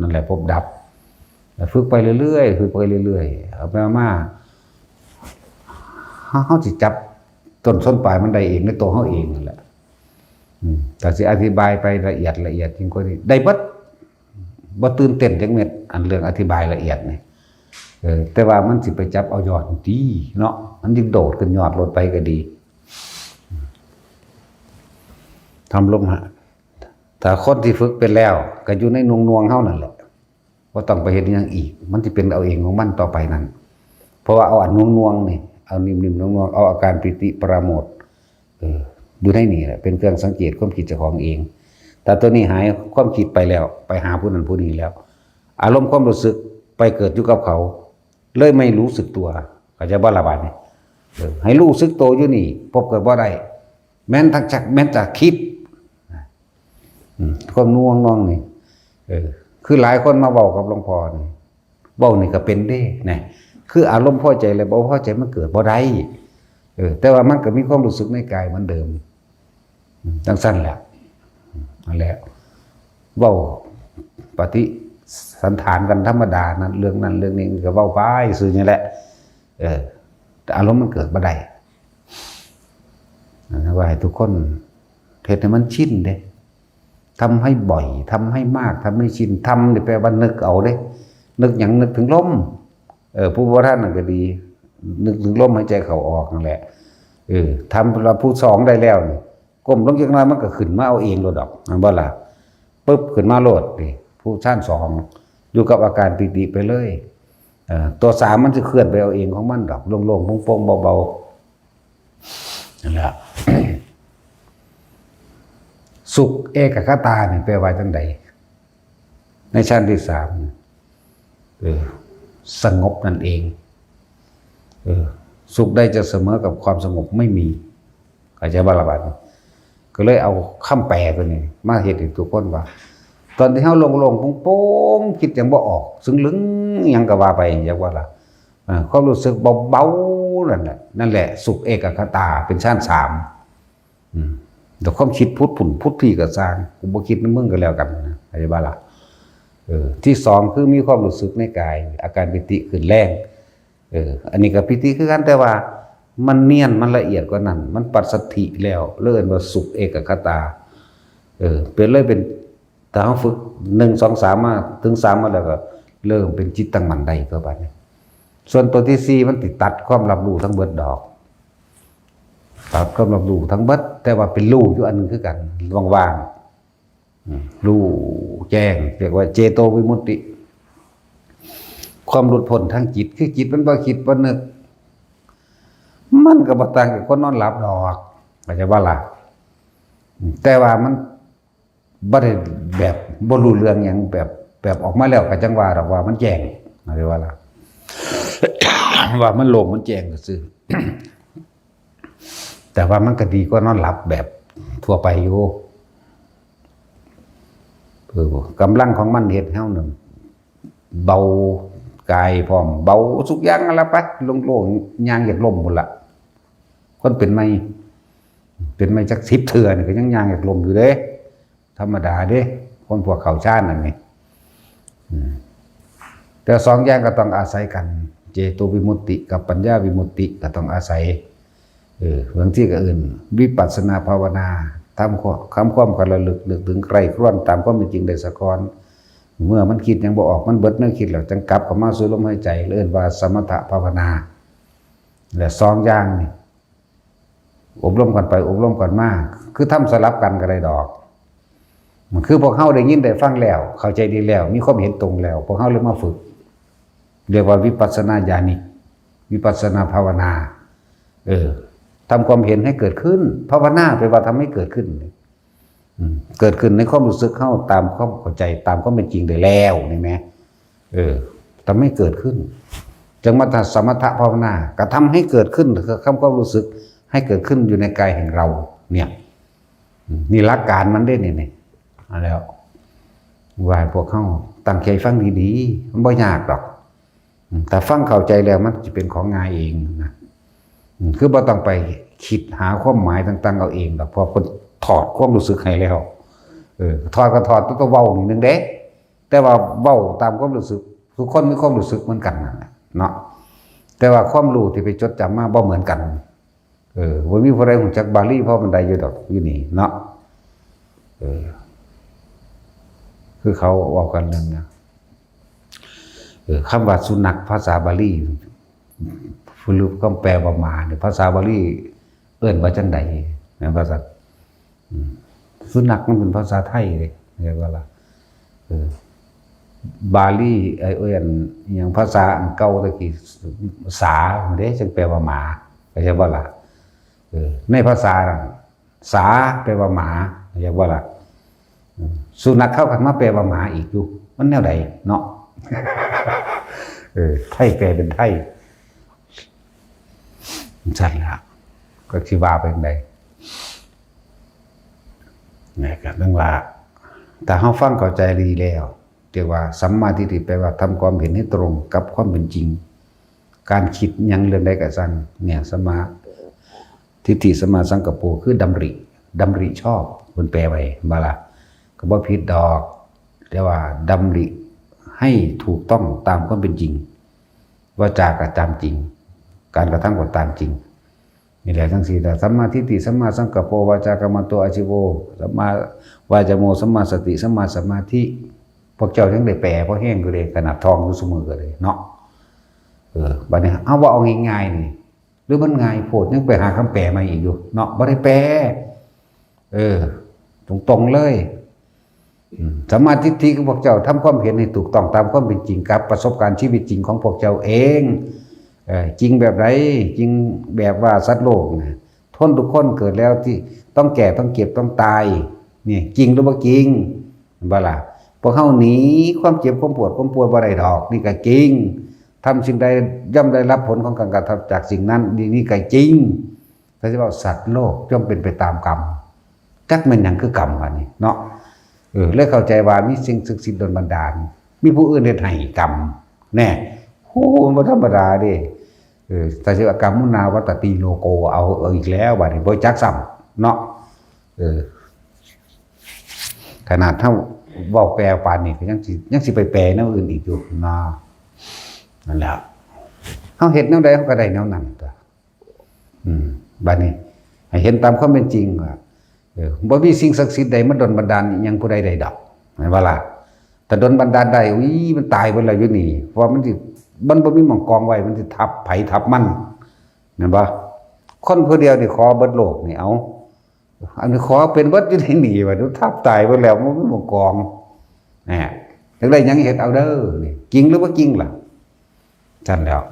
นั่นแหละพบดับ ฝึกไปเรื่อยๆ ฝึกไปเรื่อยๆ เอาไปเอามา เฮา เฮาสิจับต้นชนปลายมันได้เองในตัวเฮาเองนั่นแหละ อืม แต่สิอธิบายไปละเอียดละเอียดยิ่งกว่านี้ ได้เบิด บ่ตื่นเต้นจักเม็ด อันเรื่องอธิบายละเอียดนี่ เออ แต่ว่ามันสิไปจับเอายอดติเนาะ มันจึงโดดขึ้นยอดโลดไปก็ดี ทำลงฮะ ถ้าคนที่ฝึกเป็นแล้ว ก็อยู่ในหน่วงๆเฮานั่นแหละ บ่ต้องไปเฮ็ดหยังอีก มันสิเป็นเอาเองของมันต่อไปนั่น เพราะว่าเอาอันหน่วงๆนี่ เอานิ่มๆหน่วงๆ เอาอาการปีติปราโมทย์ เออ อยู่ในนี่แหละ เป็นเครื่องสังเกตความคิดเจ้าของเอง แต่ตัวนี้หาย ความคิดไปแล้ว ไปหาผู้นั้นผู้นี้แล้ว อารมณ์ความรู้สึกไปเกิดอยู่กับเขา เลยไม่รู้สึกตัว เข้าใจบ่ล่ะบาดนี้ เออ ให้รู้สึกตัวอยู่นี่ พบเกิดบ่ได้ แม้นทั้งจัก แม้นจะคิด อืม ความหน่วงหน่วงนี่ เออ คือหลายคนมาเว้ากับหลวงพ่อนี่ เว้านี่ก็เป็นเด้นะ คืออารมณ์พอใจและบ่พอใจมันเกิดบ่ได้ เออ แต่ว่ามันก็มีความรู้สึกในกายเหมือนเดิม อืม จังซั่นแหละ อืม นั่นแหละ เว้าปฏิสันถานกันธรรมดานั่น เรื่องนั้นเรื่องนี้ก็เว้าไปซื่อนี่แหละ เออ แต่อารมณ์มันเกิดบ่ได้ อันนั้นว่าให้ทุกคนเฮ็ดให้มันชินเด้ ทำให้บ่อย ทำให้มาก ทำให้ชิน ทำนี่แปลว่านึกเอาเด้ นึกหยัง นึกถึงลม เออ ผู้บ่ทันนั่นก็ดี นึกถึงลมหายใจเข้าออกนั่นแหละ เออ ทำแล้วผู้สองได้แล้วนี่ ก้มลงจักหน่อยมันก็ขึ้นมาเอาเองโลดดอก แม่นบ่ล่ะ ปึ๊บ ขึ้นมาโลดนี่ ผู้ฌานสอง อยู่กับอาการปีติไปเลย เออ ตัวสามมันสิเคลื่อนไปเอาเองของมันดอก โล่งๆโปร่งๆเบาๆ นั่นแหละ สุขเอกคตานี่แปลว่าจังใด ในฌานที่สาม เออ สงบนั่นเอง เออ สุขใดจะเสมอกับความสงบไม่มี เข้าใจบ่ล่ะบาดนี้ ก็เลยเอาคำแปลตัวนี้มาเฮ็ดให้ทุกคนว่า ตอนที่เฮาโล่งๆโปร่งๆ คิดหยังบ่ออก ซึ่งลึงหยังก็ว่าไป จักว่าล่ะ เออ ความรู้สึกเบาๆนั่นแหละ นั่นแหละ สุขเอกคตา เป็นฌานสาม อืม แต่ความคิดพุดผุ่นพุดพี่ก็ซ่าง กูบ่คิดนำมึงก็แล้วกันนะ เข้าใจบ่ล่ะ เออ ที่สองคือมีความรู้สึกในกาย อาการปีติขึ้นแรง เออ อันนี้ก็ปีติคือกัน แต่ว่ามันเนียน มันละเอียดกว่านั้น มันปัสสัทธิแล้ว เลยเอิ้นว่าสุขเอกคตา เออ เป็นเลยเป็น ถ้าเฮาฝึก หนึ่ง สอง สาม มา ถึง สาม มาแล้วก็เริ่มเป็นจิตตั้งมั่นได้ตัวบัดนี้ ส่วนตัวที่สี่มันสิตัดความรับรู้ทั้งเบิดดอก ตัดความรับรู้ทั้งเบิด แต่ว่าเป็นรู้อยู่อันหนึ่งคือกัน ว่างๆ อืม รู้แจ้ง เรียกว่าเจโตวิมุตติ ความหลุดพ้นทางจิต คือจิตมันบ่คิดบ่นึก มันก็บ่ต่างกับคนนอนหลับดอก เข้าใจบ่ล่ะ อืม แต่ว่ามันบ่ได้แบบบ่รู้เรื่องหยัง แบบ แบบออกมาแล้วก็จั่งว่าดอกว่ามันแจ้ง เข้าใจบ่ล่ะ ว่ามันโล่งมันแจ้งซื่อ แต่ว่ามันก็ดีกว่านอนหลับแบบทั่วไปอยู่ เออ กำลังของมันเฮ็ดให้เฮานั่นเบากายพร้อม เบาทุกอย่างนั่นล่ะไป โล่งๆ ย่างอยากล้มพุ้นล่ะ คนเป็นใหม่ เป็นใหม่จักสิบเทื่อนี่ก็ยังย่างอยากล้มอยู่เด้ ธรรมดาเด้ คนพวกเข้าฌานนั่นนี่ อืม แต่สองอย่างก็ต้องอาศัยกัน เจโตวิมุตติกับปัญญาวิมุตติก็ต้องอาศัย เออ บางทีก็เอิ้นวิปัสสนาภาวนา ทำความ ทำความระลึก นึกถึงใคร่ครวญตามความเป็นจริงได้ซะก่อน เมื่อมันคิดหยังบ่ออก มันเบิดแนวคิดแล้ว จั่งกลับเข้ามาสู่ลมหายใจ เอิ้นว่าสมถภาวนา และสองอย่างนี่ อบรมกันไป อบรมกันมา คือทำสลับกันก็ได้ดอก มันคือพวกเฮาได้ยินได้ฟังแล้ว เข้าใจดีแล้ว มีความเห็นตรงแล้ว พวกเฮาเลยมาฝึก เรียกว่าวิปัสสนาญาณิก วิปัสสนาภาวนา เออ ทำความเห็นให้เกิดขึ้น ภาวนาแปลว่าทำให้เกิดขึ้น อืม เกิดขึ้นในความรู้สึกเฮาตามความเข้าใจ ตามความเป็นจริงได้แล้วนี่แหม เออ ทำให้เกิดขึ้น จั่งมาสมถภาวนา ก็ทำให้เกิดขึ้น คือคำความรู้สึกให้เกิดขึ้นอยู่ในกายแห่งเรา เนี่ย อืม นี่หลักการมันเด้นี่ นี่ เอาแล้ว ว่าให้พวกเฮาตั้งใจฟังดีๆ มันบ่ยากดอก อืม ถ้าฟังเข้าใจแล้วมันสิเป็นของง่ายเองนะ อืม คือบ่ต้องไปคิดหาความหมายต่างๆเอาเองดอก เพราะเพิ่นถอดความรู้สึกให้แล้ว เออ ถอดก็ถอดตัวเว้านี่หนึ่งเด้ แต่ว่าเว้าตามความรู้สึก ทุกคนมีความรู้สึกเหมือนกันนั่นแหละเนาะ แต่ว่าความรู้ที่ไปจดจำมาบ่เหมือนกัน เออ บ่มีผู้ใดรู้จักบาลีพอปานใดอยู่ดอก อยู่นี่เนาะ เออ คือเขาเว้ากันเรื่องนะ เออ คำว่าสุนัขภาษาบาลี หรือคำแปลว่าหมาเนี่ย ภาษาบาลีเอิ้นว่าจั่งใด แม่นบ่ซั่น อืม สุนัขมันเป็นภาษาไทยเด้ เห็นบ่ล่ะ เออ บาลี ไอ้ เอิ้นอิหยัง ภาษาอันเก่าตะกี้ สาเด้ จั่งแปลว่าหมา เข้าใจบ่ล่ะ เออ ในภาษานั้น สา แปลว่าหมา เข้าใจบ่ล่ะ อืม สุนัขเขาก็มาแปลว่าหมาอีกอยู่ มันแนวใดเนาะ เออ ไทยแปลเป็นไทย จั่งซั่นล่ะ ก็สิว่าไปจั่งใด นี่ก็เรื่องว่า ถ้าเราฟังเข้าใจดีแล้ว เรียกว่าสัมมาทิฏฐิ แปลว่าทำความเห็นให้ตรงกับความเป็นจริง การคิดหยังเรื่องใดก็ซั่ง เนี่ย สัมมาทิฏฐิ สัมมาสังกัปโป คือดำริ ดำริชอบ เพิ่นแปลไว้ เห็นบ่ล่ะ ก็บ่ผิดดอก แต่ว่าดำริให้ถูกต้องตามความเป็นจริง วาจาก็ตามจริง การกระทำก็ตามจริง นี่แหละจั่งซี้ล่ะ สัมมาทิฏฐิ สัมมาสังกัปโป วาจากัมมันโต อาชีโว สัมมาวายาโม สัมมาสติ สัมมาสมาธิ พวกเจ้ายังได้แปลพอแฮงอยู่เด้ ขนาดท่องอยู่ซุมื้อก็เลยเนาะ เออ บัดนี้เอาว่าเอาง่ายๆนี่ หรือมันง่ายโพด ยังไปหาคำแปลมาอีกอยู่เนาะ บ่ได้แปล เออ ตรงๆเลย อืม สัมมาทิฏฐิคือพวกเจ้าทำความเห็นให้ถูกต้องตามความเป็นจริงกับประสบการณ์ชีวิตจริงของพวกเจ้าเอง เออ จริงแบบใด จริงแบบว่าสัตว์โลกนะ คนทุกคนเกิดแล้วที่ต้องแก่ ต้องเจ็บ ต้องตาย นี่จริงหรือบ่จริง เห็นบ่ล่ะ พวกเฮาหนีความเจ็บ ความปวด ความป่วยบ่ได้ดอก นี่ก็จริง ทำสิ่งใดย่อมได้รับผลของการกระทำจากสิ่งนั้น นี่ นี่ก็จริง เขาสิว่าสัตว์โลกย่อมเป็นไปตามกรรม จักแม่นหยังคือกรรมอันนี้เนาะ เออ เลยเข้าใจว่ามีสิ่งศักดิ์สิทธิ์ดลบันดาล มีผู้อื่นเฮ็ดให้กรรม แน่ โห มันบ่ธรรมดาเด้ เออ ถ้าสิว่ากรรมมุนาวัตตีโลโก เอา เอาอีกแล้วบัดนี้ บ่จักซ้ำเนาะ เออ ขนาดเฮาเว้าแปลปานนี้ก็ยังสิ ยังสิไปแปลแนวอื่นอีกอยู่เนาะ นั่นแหละ เฮาเฮ็ดแนวใดเฮาก็ได้แนวนั้นตั๊ว อืม บัดนี้ ให้เห็นตามความเป็นจริงว่า เออ บ่มีสิ่งศักดิ์สิทธิ์ใดมาดลบันดาลอิหยังผู้ใดได้ดอก แม่นบ่ล่ะ ถ้าดลบันดาลได้ อุ้ย มันตายเบิดแล้วอยู่นี่ เพราะว่ามันสิ มันบ่มีหม่องกองไว้ มันสิทับไผทับมัน แม่นบ่ คนผู้เดียวนี่ขอเบิดโลกนี่ เอา อันนี้ขอเป็นเบิดอยู่ในนี่ ว่าทับตายเบิดแล้ว มันบ่มีหม่องกอง แหม จักได้หยังเฮ็ดเอาเด้อ นี่ จริงหรือบ่จริงล่ะ ซั่นแหล้ว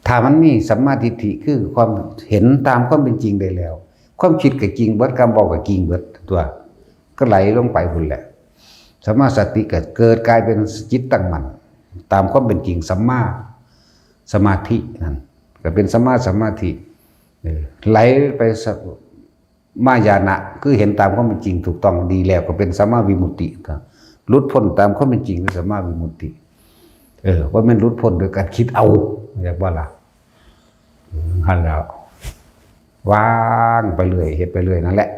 ถ้ามันมีสัมมาทิฏฐิ คือความเห็นตามความเป็นจริงได้แล้ว ความคิดก็จริงเบิด คำเว้าก็จริงเบิดตั๊ว ก็ไหลลงไปพุ้นแหละ สัมมาสติก็เกิดกลายเป็นจิตตั้งมั่น ตามความเป็นจริง สัมมาสมาธินั่น ก็เป็นสัมมาสมาธิ เออ ไหลไปสะ มายานะ คือเห็นตามความเป็นจริงถูกต้องดีแล้ว ก็เป็นสัมมาวิมุตติ ก็หลุดพ้นตามความเป็นจริง เป็นสัมมาวิมุตติ เออ บ่แม่นหลุดพ้นโดยการคิดเอา เรียกว่าล่ะ อืม หั่นแหล้ว วางไปเรื่อย เฮ็ดไปเรื่อยนั่นแหละ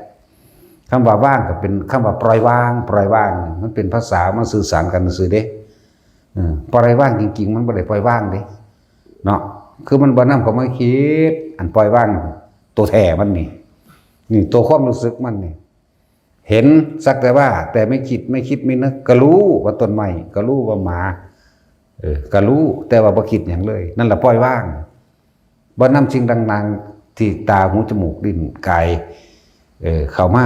คำว่าว่างก็เป็นคำว่าปล่อยวาง ปล่อยวาง มันเป็นภาษามาสื่อสารกันซื่อเด้ เออ ปล่อยวางจริงๆ มันบ่ได้ปล่อยวางเด้ เนาะ คือมันบ่นำเข้ามาคิด อันปล่อยวางตัวแท้มันนี่ นี่ตัวความรู้สึกมันนี่ เห็นสักแต่ว่า แต่ไม่คิด ไม่คิดไม่นึก ก็รู้ว่าต้นไม้ ก็รู้ว่าหมา เออ ก็รู้ แต่ว่าบ่คิดหยังเลย นั่นล่ะปล่อยวาง บ่นำสิ่งต่างๆ ที่ตา หู จมูก ลิ้น กาย เออ เข้ามา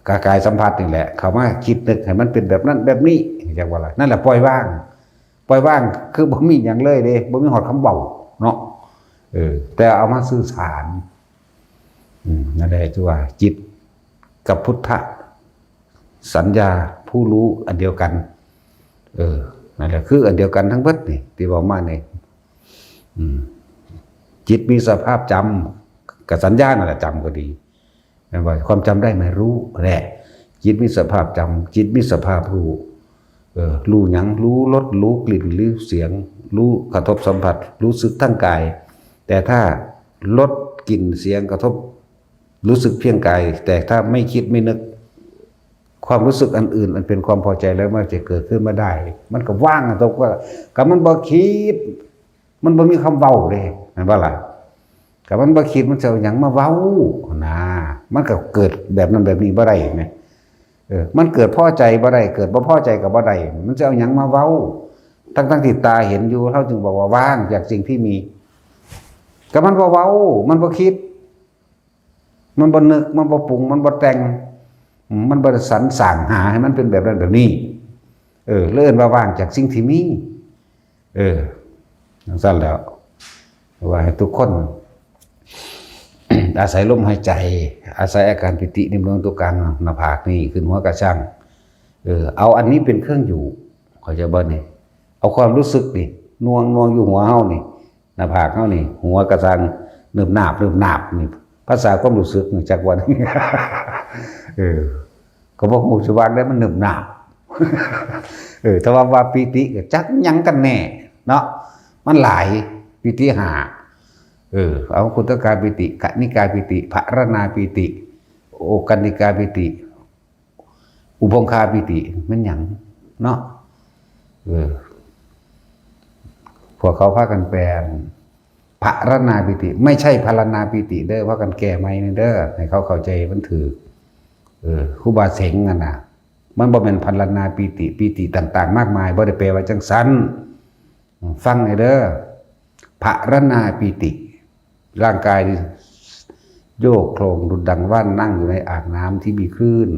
กะ กายสัมผัสนี่แหละ เข้ามาคิดนึกให้มันเป็นแบบนั้นแบบนี้ จักว่าล่ะ นั่นแหละปล่อยวาง ปล่อยวางคือบ่มีหยังเลยเด้ บ่มีฮอดคำเว้าเนาะ เออ แต่เอามาสื่อสาร อืม นั่นแหละ คือว่าจิตกับพุทธะ สัญญาผู้รู้อันเดียวกัน เออ นั่นแหละ คืออันเดียวกันทั้งเบิดนี่ ที่เว้ามานี่ อืม จิตมีสภาพจำ กับสัญญานั่นแหละ จำก็ดี แม่นบ่ ความจำได้หมายรู้แหละ จิตมีสภาพจำ จิตมีสภาพรู้ เออ รู้หยัง รู้รส รู้กลิ่น รู้เสียง รู้กระทบสัมผัส รู้สึกทางกาย แต่ถ้ารส กลิ่น เสียง กระทบ รู้สึกเพียงกาย แต่ถ้าไม่คิดไม่นึก ความรู้สึกอันอื่นอันเป็นความพอใจแล้วมันจะเกิดขึ้นมาได้ มันก็ว่างอะ ตกว่า ก็มันบ่คิด มันบ่มีคำเว้าเด้ แม่นบ่ล่ะ? ก็มันบ่คิด มันสิเอาหยังมาเว้านะ มันก็เกิดแบบนั้นแบบนี้บ่ได้แหม เออ มันเกิดพอใจบ่ได้ เกิดบ่พอใจก็บ่ได้ มันสิเอาหยังมาเว้า ทั้งๆที่ตาเห็นอยู่ เฮาจึงบอกว่าว่างจากสิ่งที่มี ก็มันบ่เว้า มันบ่คิด มันบ่นึก มันบ่ปรุง มันบ่แต่ง อืม มันบ่สรรสร้างหาให้มันเป็นแบบนั้นแบบนี้ เออ เลยเอิ้นว่าว่างจากสิ่งที่มี เออ จั่งซั้นแหล้ว ว่าให้ทุกคน อาศัยลมหายใจ อาศัยอาการปีตินิ่มนวลตรงกลางหน้าผากนี่ ขึ้นหัวกะซัง เออ เอาอันนี้เป็นเครื่องอยู่ เข้าใจบ่นี่? เอาความรู้สึกนี่ หน่วง หน่วงอยู่หัวเฮานี่ หน้าผากเฮานี่ หัวกะซัง นึบนาบ นึบนาบนี่ ภาษาความรู้สึกนี่ จักว่า เออ ก็บ่ฮู้สิว่าแล้วมันนึบนาบ เออ แต่ว่า ว่าปีติก็จักหยังกันแน่เนาะ มันหลาย ปีติห้า เออ เอา ขุตตกาปีติ คณิกาปีติ ผะระนาปีติ โอกันติกาปีติ อุพงคาปีติ แม่นหยังเนาะ เออ พวกเขาพากันแปล ผะระนาปีติ ไม่ใช่พะระนาปีติเด้อ พากันแก้ใหม่นี่เด้อ ให้เขาเข้าใจมันถูก เออ ครูบาเสงนั่นน่ะ มันบ่แม่นพะระนาปีติ ปีติต่างๆ มากมาย บ่ได้แปลว่าจั่งซั้น ฟังให้เด้อ ผะระนาปีติ ร่างกายนี่โยกโคลงดุจดังว่านนั่งอยู่ในอ่างน้ำที่มีคลื่น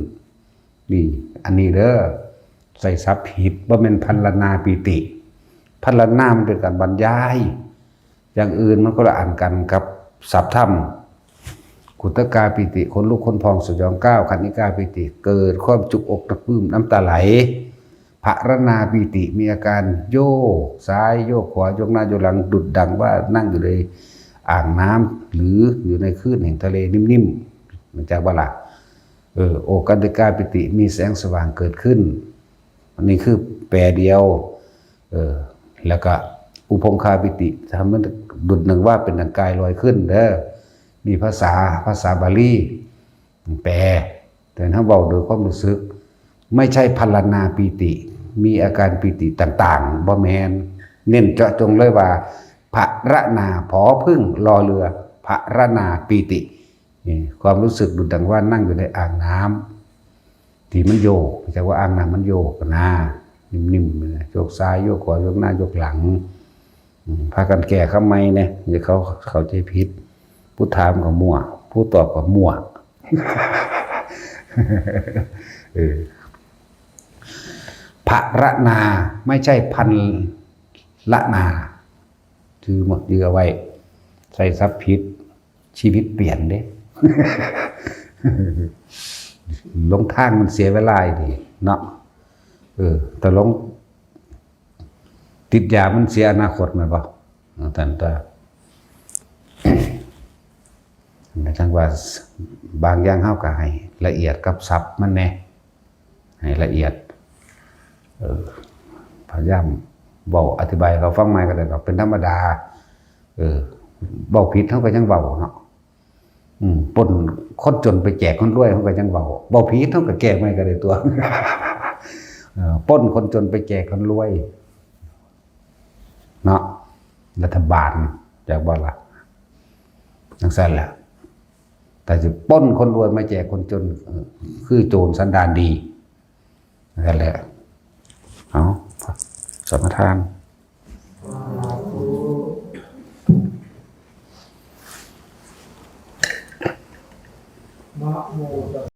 นี่ อันนี้เด้อ ใส่ศัพท์ผิด บ่แม่นพรรณนาปีติ พรรณนามันเป็นการบรรยาย อย่างอื่นมันคนละอันกันกับศัพท์ธรรม ขุตกาปีติ ขนลุกขนพองสยองก้าว คณิกาปีติ เกิดความจุกอกกระปึ้มน้ำตาไหล ผะระนาปีติ มีอาการโยกซ้ายโยกขวา โยกหน้าโยกหลัง ดุจดังว่านั่งอยู่ในอ่างน้ำ หรืออยู่ในคลื่นแห่งทะเลนิ่มๆ มันจักบ่ล่ะ เออ โอกันติกาปีติ มีแสงสว่างเกิดขึ้น อันนี้คือแปลเดียว เออ แล้วก็อุพงคาปีติ ทำให้ดุจดังว่าเป็นดังกายลอยขึ้นเด้อ มีภาษา ภาษาบาลี แปล แต่ถ้าเว้าโดยความรู้สึก ไม่ใช่พรรณนาปีติ มีอาการปีติต่างๆ บ่แม่น เน้นเจาะจงเลยว่า ผะระนา ผอผึ้ง รอเรือ ผะระนาปีติ นี่ ความรู้สึกดุจดังว่านั่งอยู่ในอ่างน้ำ ที่มันโยก จักว่าอ่างน้ำมันโยกนะ นิ่มๆ นะ โยกซ้ายโยกขวา โยกหน้าโยกหลัง อืม พากันแก้คำใหม่แหน่ อย่าเขาเข้าใจผิด ผู้ถามก็มั่ว ผู้ตอบก็มั่ว เออ ผะระนา ไม่ใช่พันละนา ถือหมด ถือเอาไว้ ใส่ศัพท์ผิด ชีวิตเปลี่ยนเด้ หลงทางมันเสียเวลาอีกเนาะ เออ แต่หลงติดยามันเสียอนาคตแม่นบ่ ท่านตัว จั่งว่าบางอย่างเฮาก็ให้ละเอียดกับศัพท์มันแหน่ ให้ละเอียด เออ พยายามเว้าอธิบายให้เขาฟังใหม่ก็ได้ดอก เป็นธรรมดา เออ เว้าผิดเฮาก็ยังเว้าเนาะ อืม ปล้นคนจนไปแจกคนรวยเฮาก็ยังเว้า เว้าผิดเฮาก็แก้ใหม่ก็ได้ตัว เออ ปล้นคนจนไปแจกคนรวย เนาะ รัฐบาล จักบ่ล่ะ จั่งซั้นแหละ แต่สิปล้นคนรวยมาแจกคนจน เออ คือโจรสันดานดี นั่นแหละ เอา สมาทาน นะโมตัส